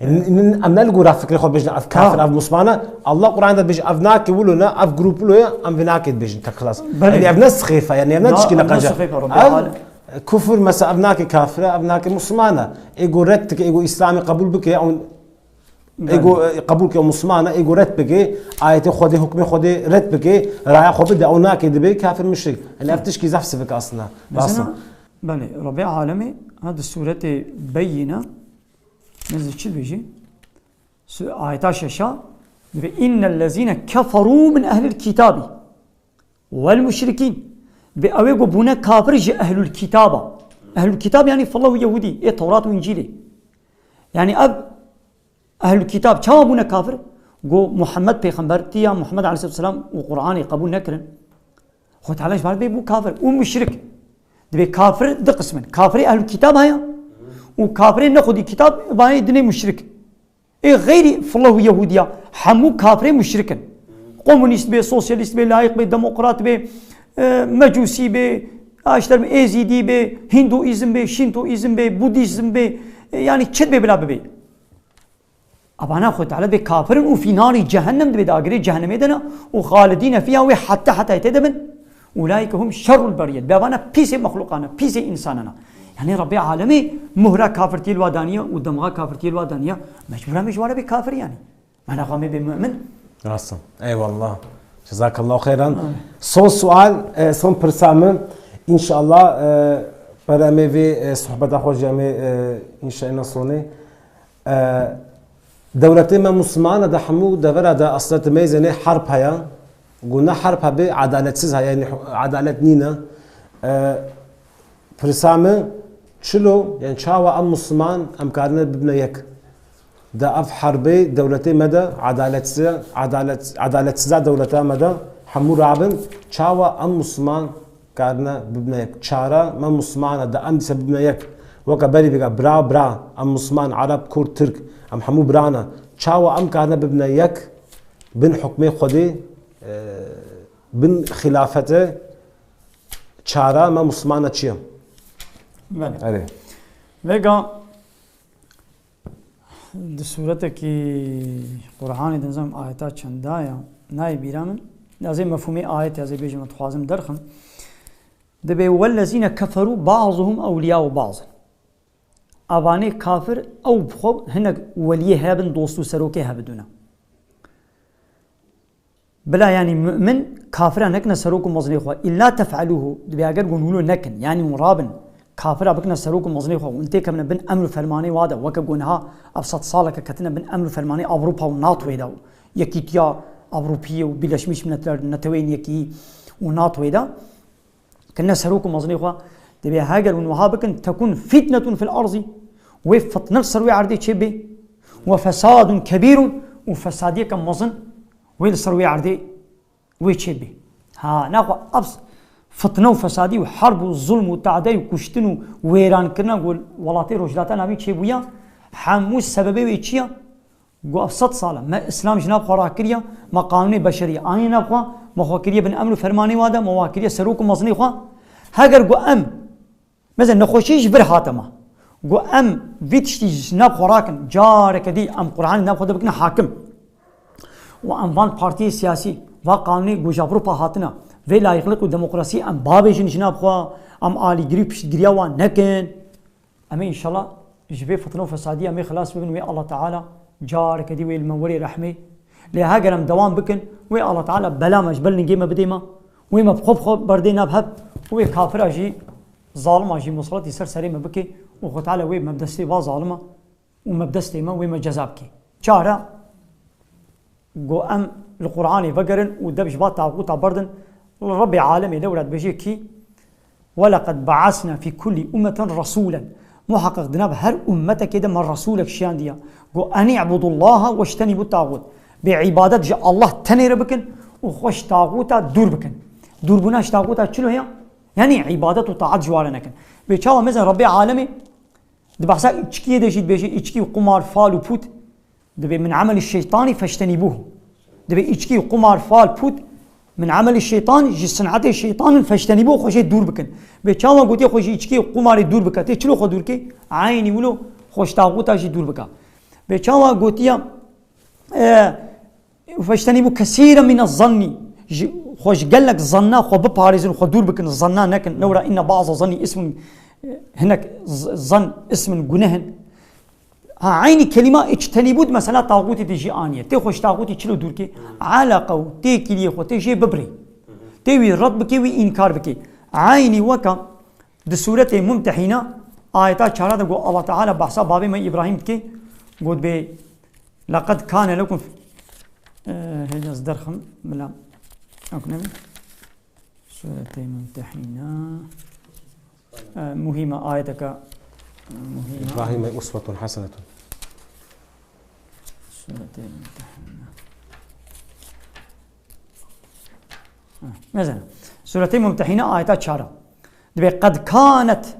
Em ne li gora fikrê xwe bêjin ev kafir, ev musmana. Allah Quran de bêje ev nake wilo ne, ev grup wilo ye, em vê nake dibêjin tek xilas. Belê. Yani ev ne sixêfe, yani ev ne tişkî ne qenca. Ev kufur mesela ev nake kafir e, ev nake musmana. Ê go red dike, ê go Îslamê qebûl bike, ew Ego, e, qebûl ke musmana, ego red bike, ayetê Xwedê, hukmê Xwedê red bike, raya xwe bide, ew nake dibe kafir müşrik. Yani ev tişkî zaf sivik aslında. Rast e. Belê, Rebê Alemê, ha di sûretê Beyyine, nizî çi dibêjî? Su-, ayeta şeşa, dibe, "İnnellezîne keferû min ehlil kitâbî vel müşrikîn." Dibe, ew ê ku bûne kafir ji ehlul kitaba. Ehlul kitab yani Fillah û Yehûdî, ê Tewrat û Încîlê. Yani ev Ehlul Kitab çawa bûne kafir? Go Muhammed pêxembertiya Muhammed aleyhisselatu vesselam û Qur'anê qebûl nekirin. Xwe Teala ji ber bê bû kafir û müşrik. Dibê kafir di qism in. Kafirê Ehlul Kitab heye û kafirê nexwedî kitab, vanê dinê müşrik. Ê xeyrî Fillah û Yehudiya hemû kafirê müşrik in. Komunîst bê, sosyalîst bê, layîq bê, demokrat bê, e, mecûsî bê, aşter Êzîdî bê, Hinduîzm bê, Şintoîzm bê, Budîzm bê, e, yani çi bê bila bibê. Abana Xwedê Teala dibê kafir in û fî narî cehennem dibê dagirê cehennemê de ne û xalidîne fîha wê heta heta tê de bin. Ulaîke hum şerrul beriyet. Bê avana pîsê mexlûqana, pîsê însanana. Yani Rebbê alemê muhra kafirtiyê li wa daniye û demxa kafirtiyê li wa daniye. Mecbûr em ê ji wan re bê kafir yani. Mana xwe em ê bê mu'min. Rast e. Eyvallah. Cezakallahu xeyran. Amin. Son sual, e, son pirsa min. İnşallah, e, pere em ê vê, e, sohbeta xwe jî em ê, e, înşa êna sonê. E, dewletê me Muslimana de hemû devera de aslında mêzênê herb heye. Ku ne herb hebe, edaletsiz heye, yani adalet nîne. E, pirsa me, çilo, yani çawa em Musliman em karine bibine yek? De ev herbê dewletê me de, adaletsiz, adalet, adaletsiza dewleta me de hemû rabin, çawa em Musliman karine bibine yek. Çara me Muslimana de em dîse bibine yek. Weke berî vêga bira bira, em Musliman, Ereb, Kurd, Tirk, em hemû birane. Çawa em karine bibine yek bin hukmê Xwedê, e, bin xilafetê, çara me Muslimana çi ye? Belê. Erê. Vêga Di sûretekî Qur'anê de nizam ayeta çenda ya, nayê bîra min. Ez ê mefhûmê ayetê ez ê bêjim, dixwazim derxim. Dibê, "Wellezîne keferû ba'zuhum ewliyâ'u ba'zin." Avanê kafir ew bi xwe hinek weliyê hebin, dost û serokê hebidûne. Bila, yanî, mu'min kafira nekine serok û mezinê xwe. Îlla tef'elûhu, dibê eger gon wilo nekin, yanî hûn rabin, kafira bikine serok û mezinê xwe, hûn têkevine bin emr û fermanê wa de, weke gon ha ev sed saleke ketine bin emr û fermanê Ewropa û NATOyê de, û Yekîtiya Ewropiyê û Birleşmiş Milletler, Neteweyên Yekî û NATOyê de, Kirine serok û mezinê xwe, dibê heger hûn wiha bikin, tekun fitnetun fil arzî, wê fitne li ser wê erdê çêbê, we fesadun kebîrun, û fesadiyeke mezin wê li ser wê erdê wê çêbê. Ha, naxwe ev fitne û fesadî û herb û zulm û tade û kuştin û wêrankirina ku welatê Rojhilata Navîn çêbûye, hemû sebebê wê çi ye? Got, ev sed sal e. Me Îslam ji nav xwe rakiriye, me qanûnê beşerî anî nav xwe, me xwe kiriye bin emr û fermanê wa de, me wa kiriye serok û mezinê xwe. Heger got em, mesela nexweşî ji vir hate me. Got em vî tiştî ji nav xwe rakin, careke dî em Qur'anê nav xwe de bikine hakim. Û em van partiyê siyasî, va qanûnê ku ji Ewropa hatine, Vê layîqlik û demokrasiyê em babêjin jina bi xwe, em alîgirî û piştgiriya wan nekin. Em ê înşallah ji vê fitne û fesadiyê em ê xilas bibin, wê Allah Teala careke dî wê li me werê rehmê. Lê heger em dewam bikin, wê Allah Teala bela me ji ber lingê me bidê me, wê me bi xwe bi xwe berdê nav hev û wê kafira jî, zalima jî muslatî ser serê me bike û Xwe Teala wê me bi destê va zalima û me bi destê me wê me ceza bike. Çare, go em li Qur'anê vegerin û dev ji va taxûta berdin. Rebbê alemê lewra dibêje kî, "Weleqed ba'asna fî kullî ummetin resûlen." Muheqeq di nav her ummetekê de me resûlek şiyandiya. Go, "Enî'budu Llaha weştenîbu taxût." Bê îbadet ji Allah tenê re bikin û xwe ji taxûta dûr bikin. Dûrbûna ji taxûta çilo ya? Yanî îbadet û taat ji wa re nekin. Bê çawa mezin Rebbê alemê Di behsa îçkiyê de jî dibêje, îçkî û qumar, fal û pût, dibê min emelî şeytanî feştenîbûh. Dibê îçkî û qumar, fal, pût, min emelî şeytan, ji sinetê şeytan in, feştenîbûh, xwe jê dûr bikin. Bê çawa gotiye xwe ji îçkî û qumarê dûr bike, tê çilo xwe dûr ke? Eynî wilo xwe ji taxûta jî dûr bike. Bê çawa gotiye, e, "Feştenîbû kesîren mine zannî." Ji, xwe ji gelek zanna xwe biparêzin, xwe dûr bikin, zanna nekin. Lewra inne ba'za zannî ismun, hinek z-, zan ismun guneh in. Ha, eynî kelîma içtenîbû di mesela taxûtê de jî aniye. Tê xwe ji taxûtê çilo dûr ke? Eleqa û têkiliyê xwe tê jê bibirê. Tê wî red bike, wî înkar bike. Eynî weka Di Sûretê Mumtehîne ayeta çara de got, Allah Teala behsa bavê me Îbrahîm dike, got bê, "Leqed kane lekum", e, hêdî ez derxim, bila, ok nebî. Sûretê Mumtehîne, e, muhîme, ayeteke muhîme. Îbrahîme uswetun hasenetun. Sûretê Mumtehîne. Ha, mesela, Sûretê Mumtehîne ayeta çara. Dibê, "Qed kanet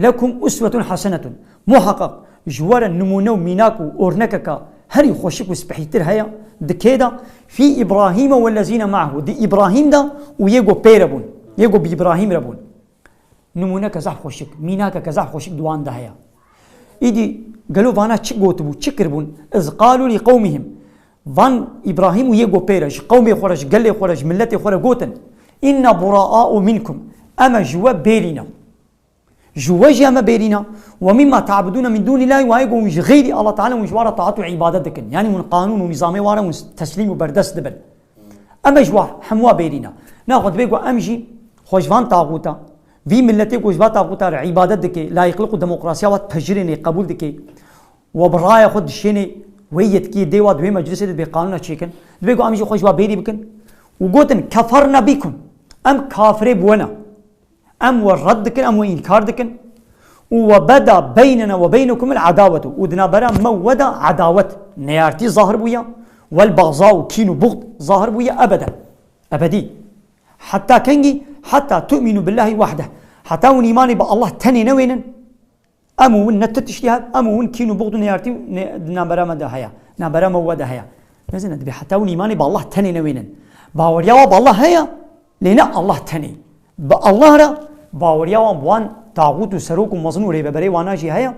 lekum uswetun hasenetun." Muheqeq ji we re nimûne û mînak û ornekeke herî xweşik û spehîtir heye. Di kê de? "Fî Îbrahîme wellezîne me'ehu." Di Îbrahîm de û yê ku pê re bûn. Yê ku bi Îbrahîm re bûn. Nimûneke zehf xweşik, mînakeke zehf xweşik di wan de heye. Îdî gelo vana çi gotibû, çi kiribûn? "Iz qalû lî qewmihim." Van Îbrahîm û yê ku pê re, ji qewmê xwe re, ji gelê xwe re, ji miletê xwe re gotin, "Inna buraa'u minkum." Em e ji we bêrî ne. Ji we jî em e bêrî ne. "Ve mimma ta'budûne min dûnîllahî", wayê ku hûn ji xeyrî Allah Teala hûn ji wan re taat û îbadet dikin. Yanî hûn qanûn û nîzamê wan re hûn teslîm û berdest dibin. Em e ji wa hemû wa bêrî ne. Naxwe dibê ku em jî xwe ji van taxûta, vî miletê ku ji van taxûta re îbadet dike, layîqlik û demokrasiya wa dipejirênê, qebûl dike, we bi raya xwe dişênê, wê yetkiyê dê wa di wê meclisê de dibê qanûna çêkin. Dibê ku em jî xwe ji wa bêrî bikin. Û gotin, "Keferna bikum." Em kafirê bi we ne. Em we red dikin, em we înkar dikin. Û "Ve beda beynena ve beynekumul adawetu." Û di navbera me û we de edawet, neyartî zahir bûye. "Vel bagza" û kîn û buxd zahir bûye ebeden. Ebedî. Heta kengî? "Heta tu'minu billahi wehdeh." Heta hûn îmanê bi Allah tenê newênin. Em û win ne tu tiştî hev, em û win kîn û buxd û neyartî ne-, di navbera me de heye. Navbera me û we de heye. Mezin e, dibê heta hûn îmanê bi Allah tenê newênin. Baweriya we bi Allah heye, lê ne Allah tenê. Bi Allah re baweriya wan bi wan taxût û serok û mezin û rêveberê wana jî heye.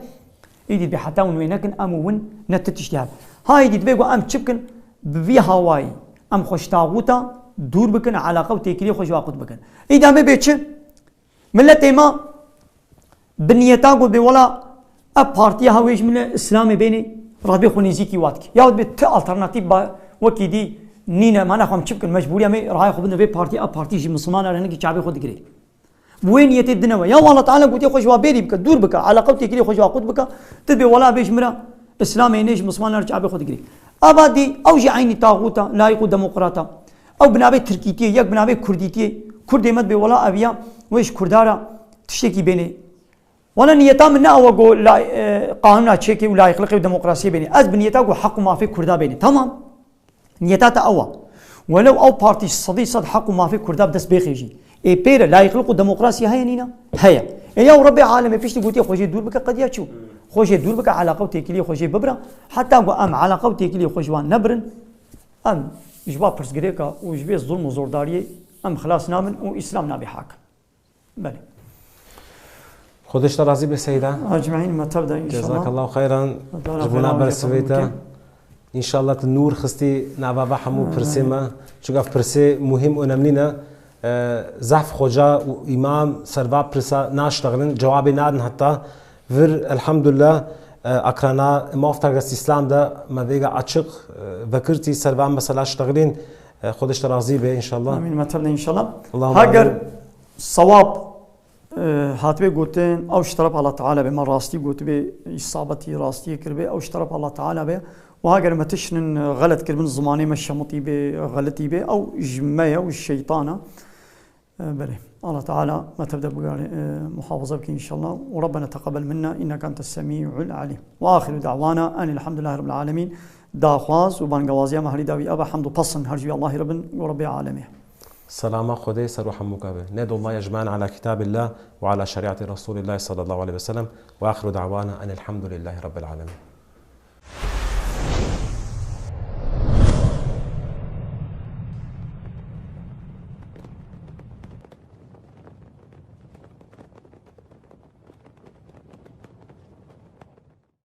Îdî dibê heta hûn wê nekin, em û win ne tu tiştî hev. Ha îdî dibê ku em çi bikin? Bi vî hawayî em xwe ji taxûta dûr bikin, eleqa û têkiliyê xwe ji wa qut bikin. Îdî em ê bê çi? Miletê me bi niyeta ku bê wela ev partiya ha wê ji min Îslamê bênê, radbê xwe nêzîkî wa dike. Ya dibê ti alternatîf ba wekî dî nîne, ma nexwe em çi bikin? Mecbûriya me raya xwe bidin vê partiyê, ev partî ji misilmanan re hinekî çavê xwe digirê. Bi wê niyetê dine we. Ya Allah Teala gotiye xwe ji wa bêrî bike, dûr bike, eleqa û têkilê xwe ji wa qut bike, ti dibê wela bê ji min re Îslamê nê ji misilmanan re çavê xwe digirê. Ava dî, ew jî eynî taxûta, layîq û demokrata. Ew bi navê Tirkîtiyê, yek bi navê Kurdîtiyê. Kurdê me dibê wela ev ya, wê ji Kurda re tiştekî bênê. Wela niyeta min ne ew e ku la-, e, qanûna çêkê û layîqlikê û demokrasiyê bênê. Ez bi niyeta ku heq û mafê Kurda bênê. Tamam. Niyeta te ew e. Welew ew partî sedî sed heq û mafê Kurda bi dest bêxê jî. Ê pê re layîqlik û demokrasiyê heye nîne? Heye. Ê ya Rebbê alemê piştî gotiye xwe jê dûr bike, qediya çi? Xwe jê dûr bike, eleqa û têkiliyê xwe jê bibire. Heta ku em eleqa û têkiliyê xwe ji wan nebirin, em ji va pirsgirêka û ji vê zulm û zordariyê em xilas nabin û Îslam nabê hakim. Belê. Xwedê ji te razî be Seyda. Ecmaîn, me tev de înşallah. Cezakallahu xeyran. Ji bona bersivê te. Înşallah tu nûr xistî nava va hemû pirsê me. Çunka pirsê muhîm, önemli ne. E, zehf xoca û îmam ser va pirsa naştexilin, cewabê nadin heta vir, elhamdulillah, e, akrana maftaga Îslam de me vêga açık, e, vekirtî ser va mesela ştexilin, e, Xwedê ji te razî be, inşallah. Amîn, me tev de inşallah. Allahümme Hager amîn. Sewab, e, hatibê gotin, ew ji teref Allah Teala be, me rastî gotibê, îsabetî rastiyê kiribê, ew ji teref Allah Teala be. Û hager me tiştin, e, xelet kiribin, zimanê me şemitî be, xelitî be, ew ji me ye û ji şeytana. E, belê. Allah Teala me tev de bigare, e, muhafaza bike inşallah. Û Rabbena teqebel minna inneke entes semî'ul alîm. Ve axiru da'wana enil hamdülillahi rabbil alemin. Daxwaz û bangewaziya me herî dawî ebe hemd û pesn her ji wî Allahî ribin û Rebbê alemê. Selama Xwedê ser û hemûka be. Nedullah ecmaîn ala kitabillah ve ala şeriati Resulillah sallallahu aleyhi ve sellem. Ve axiru da'wana enil hamdülillahi rabbil alemin.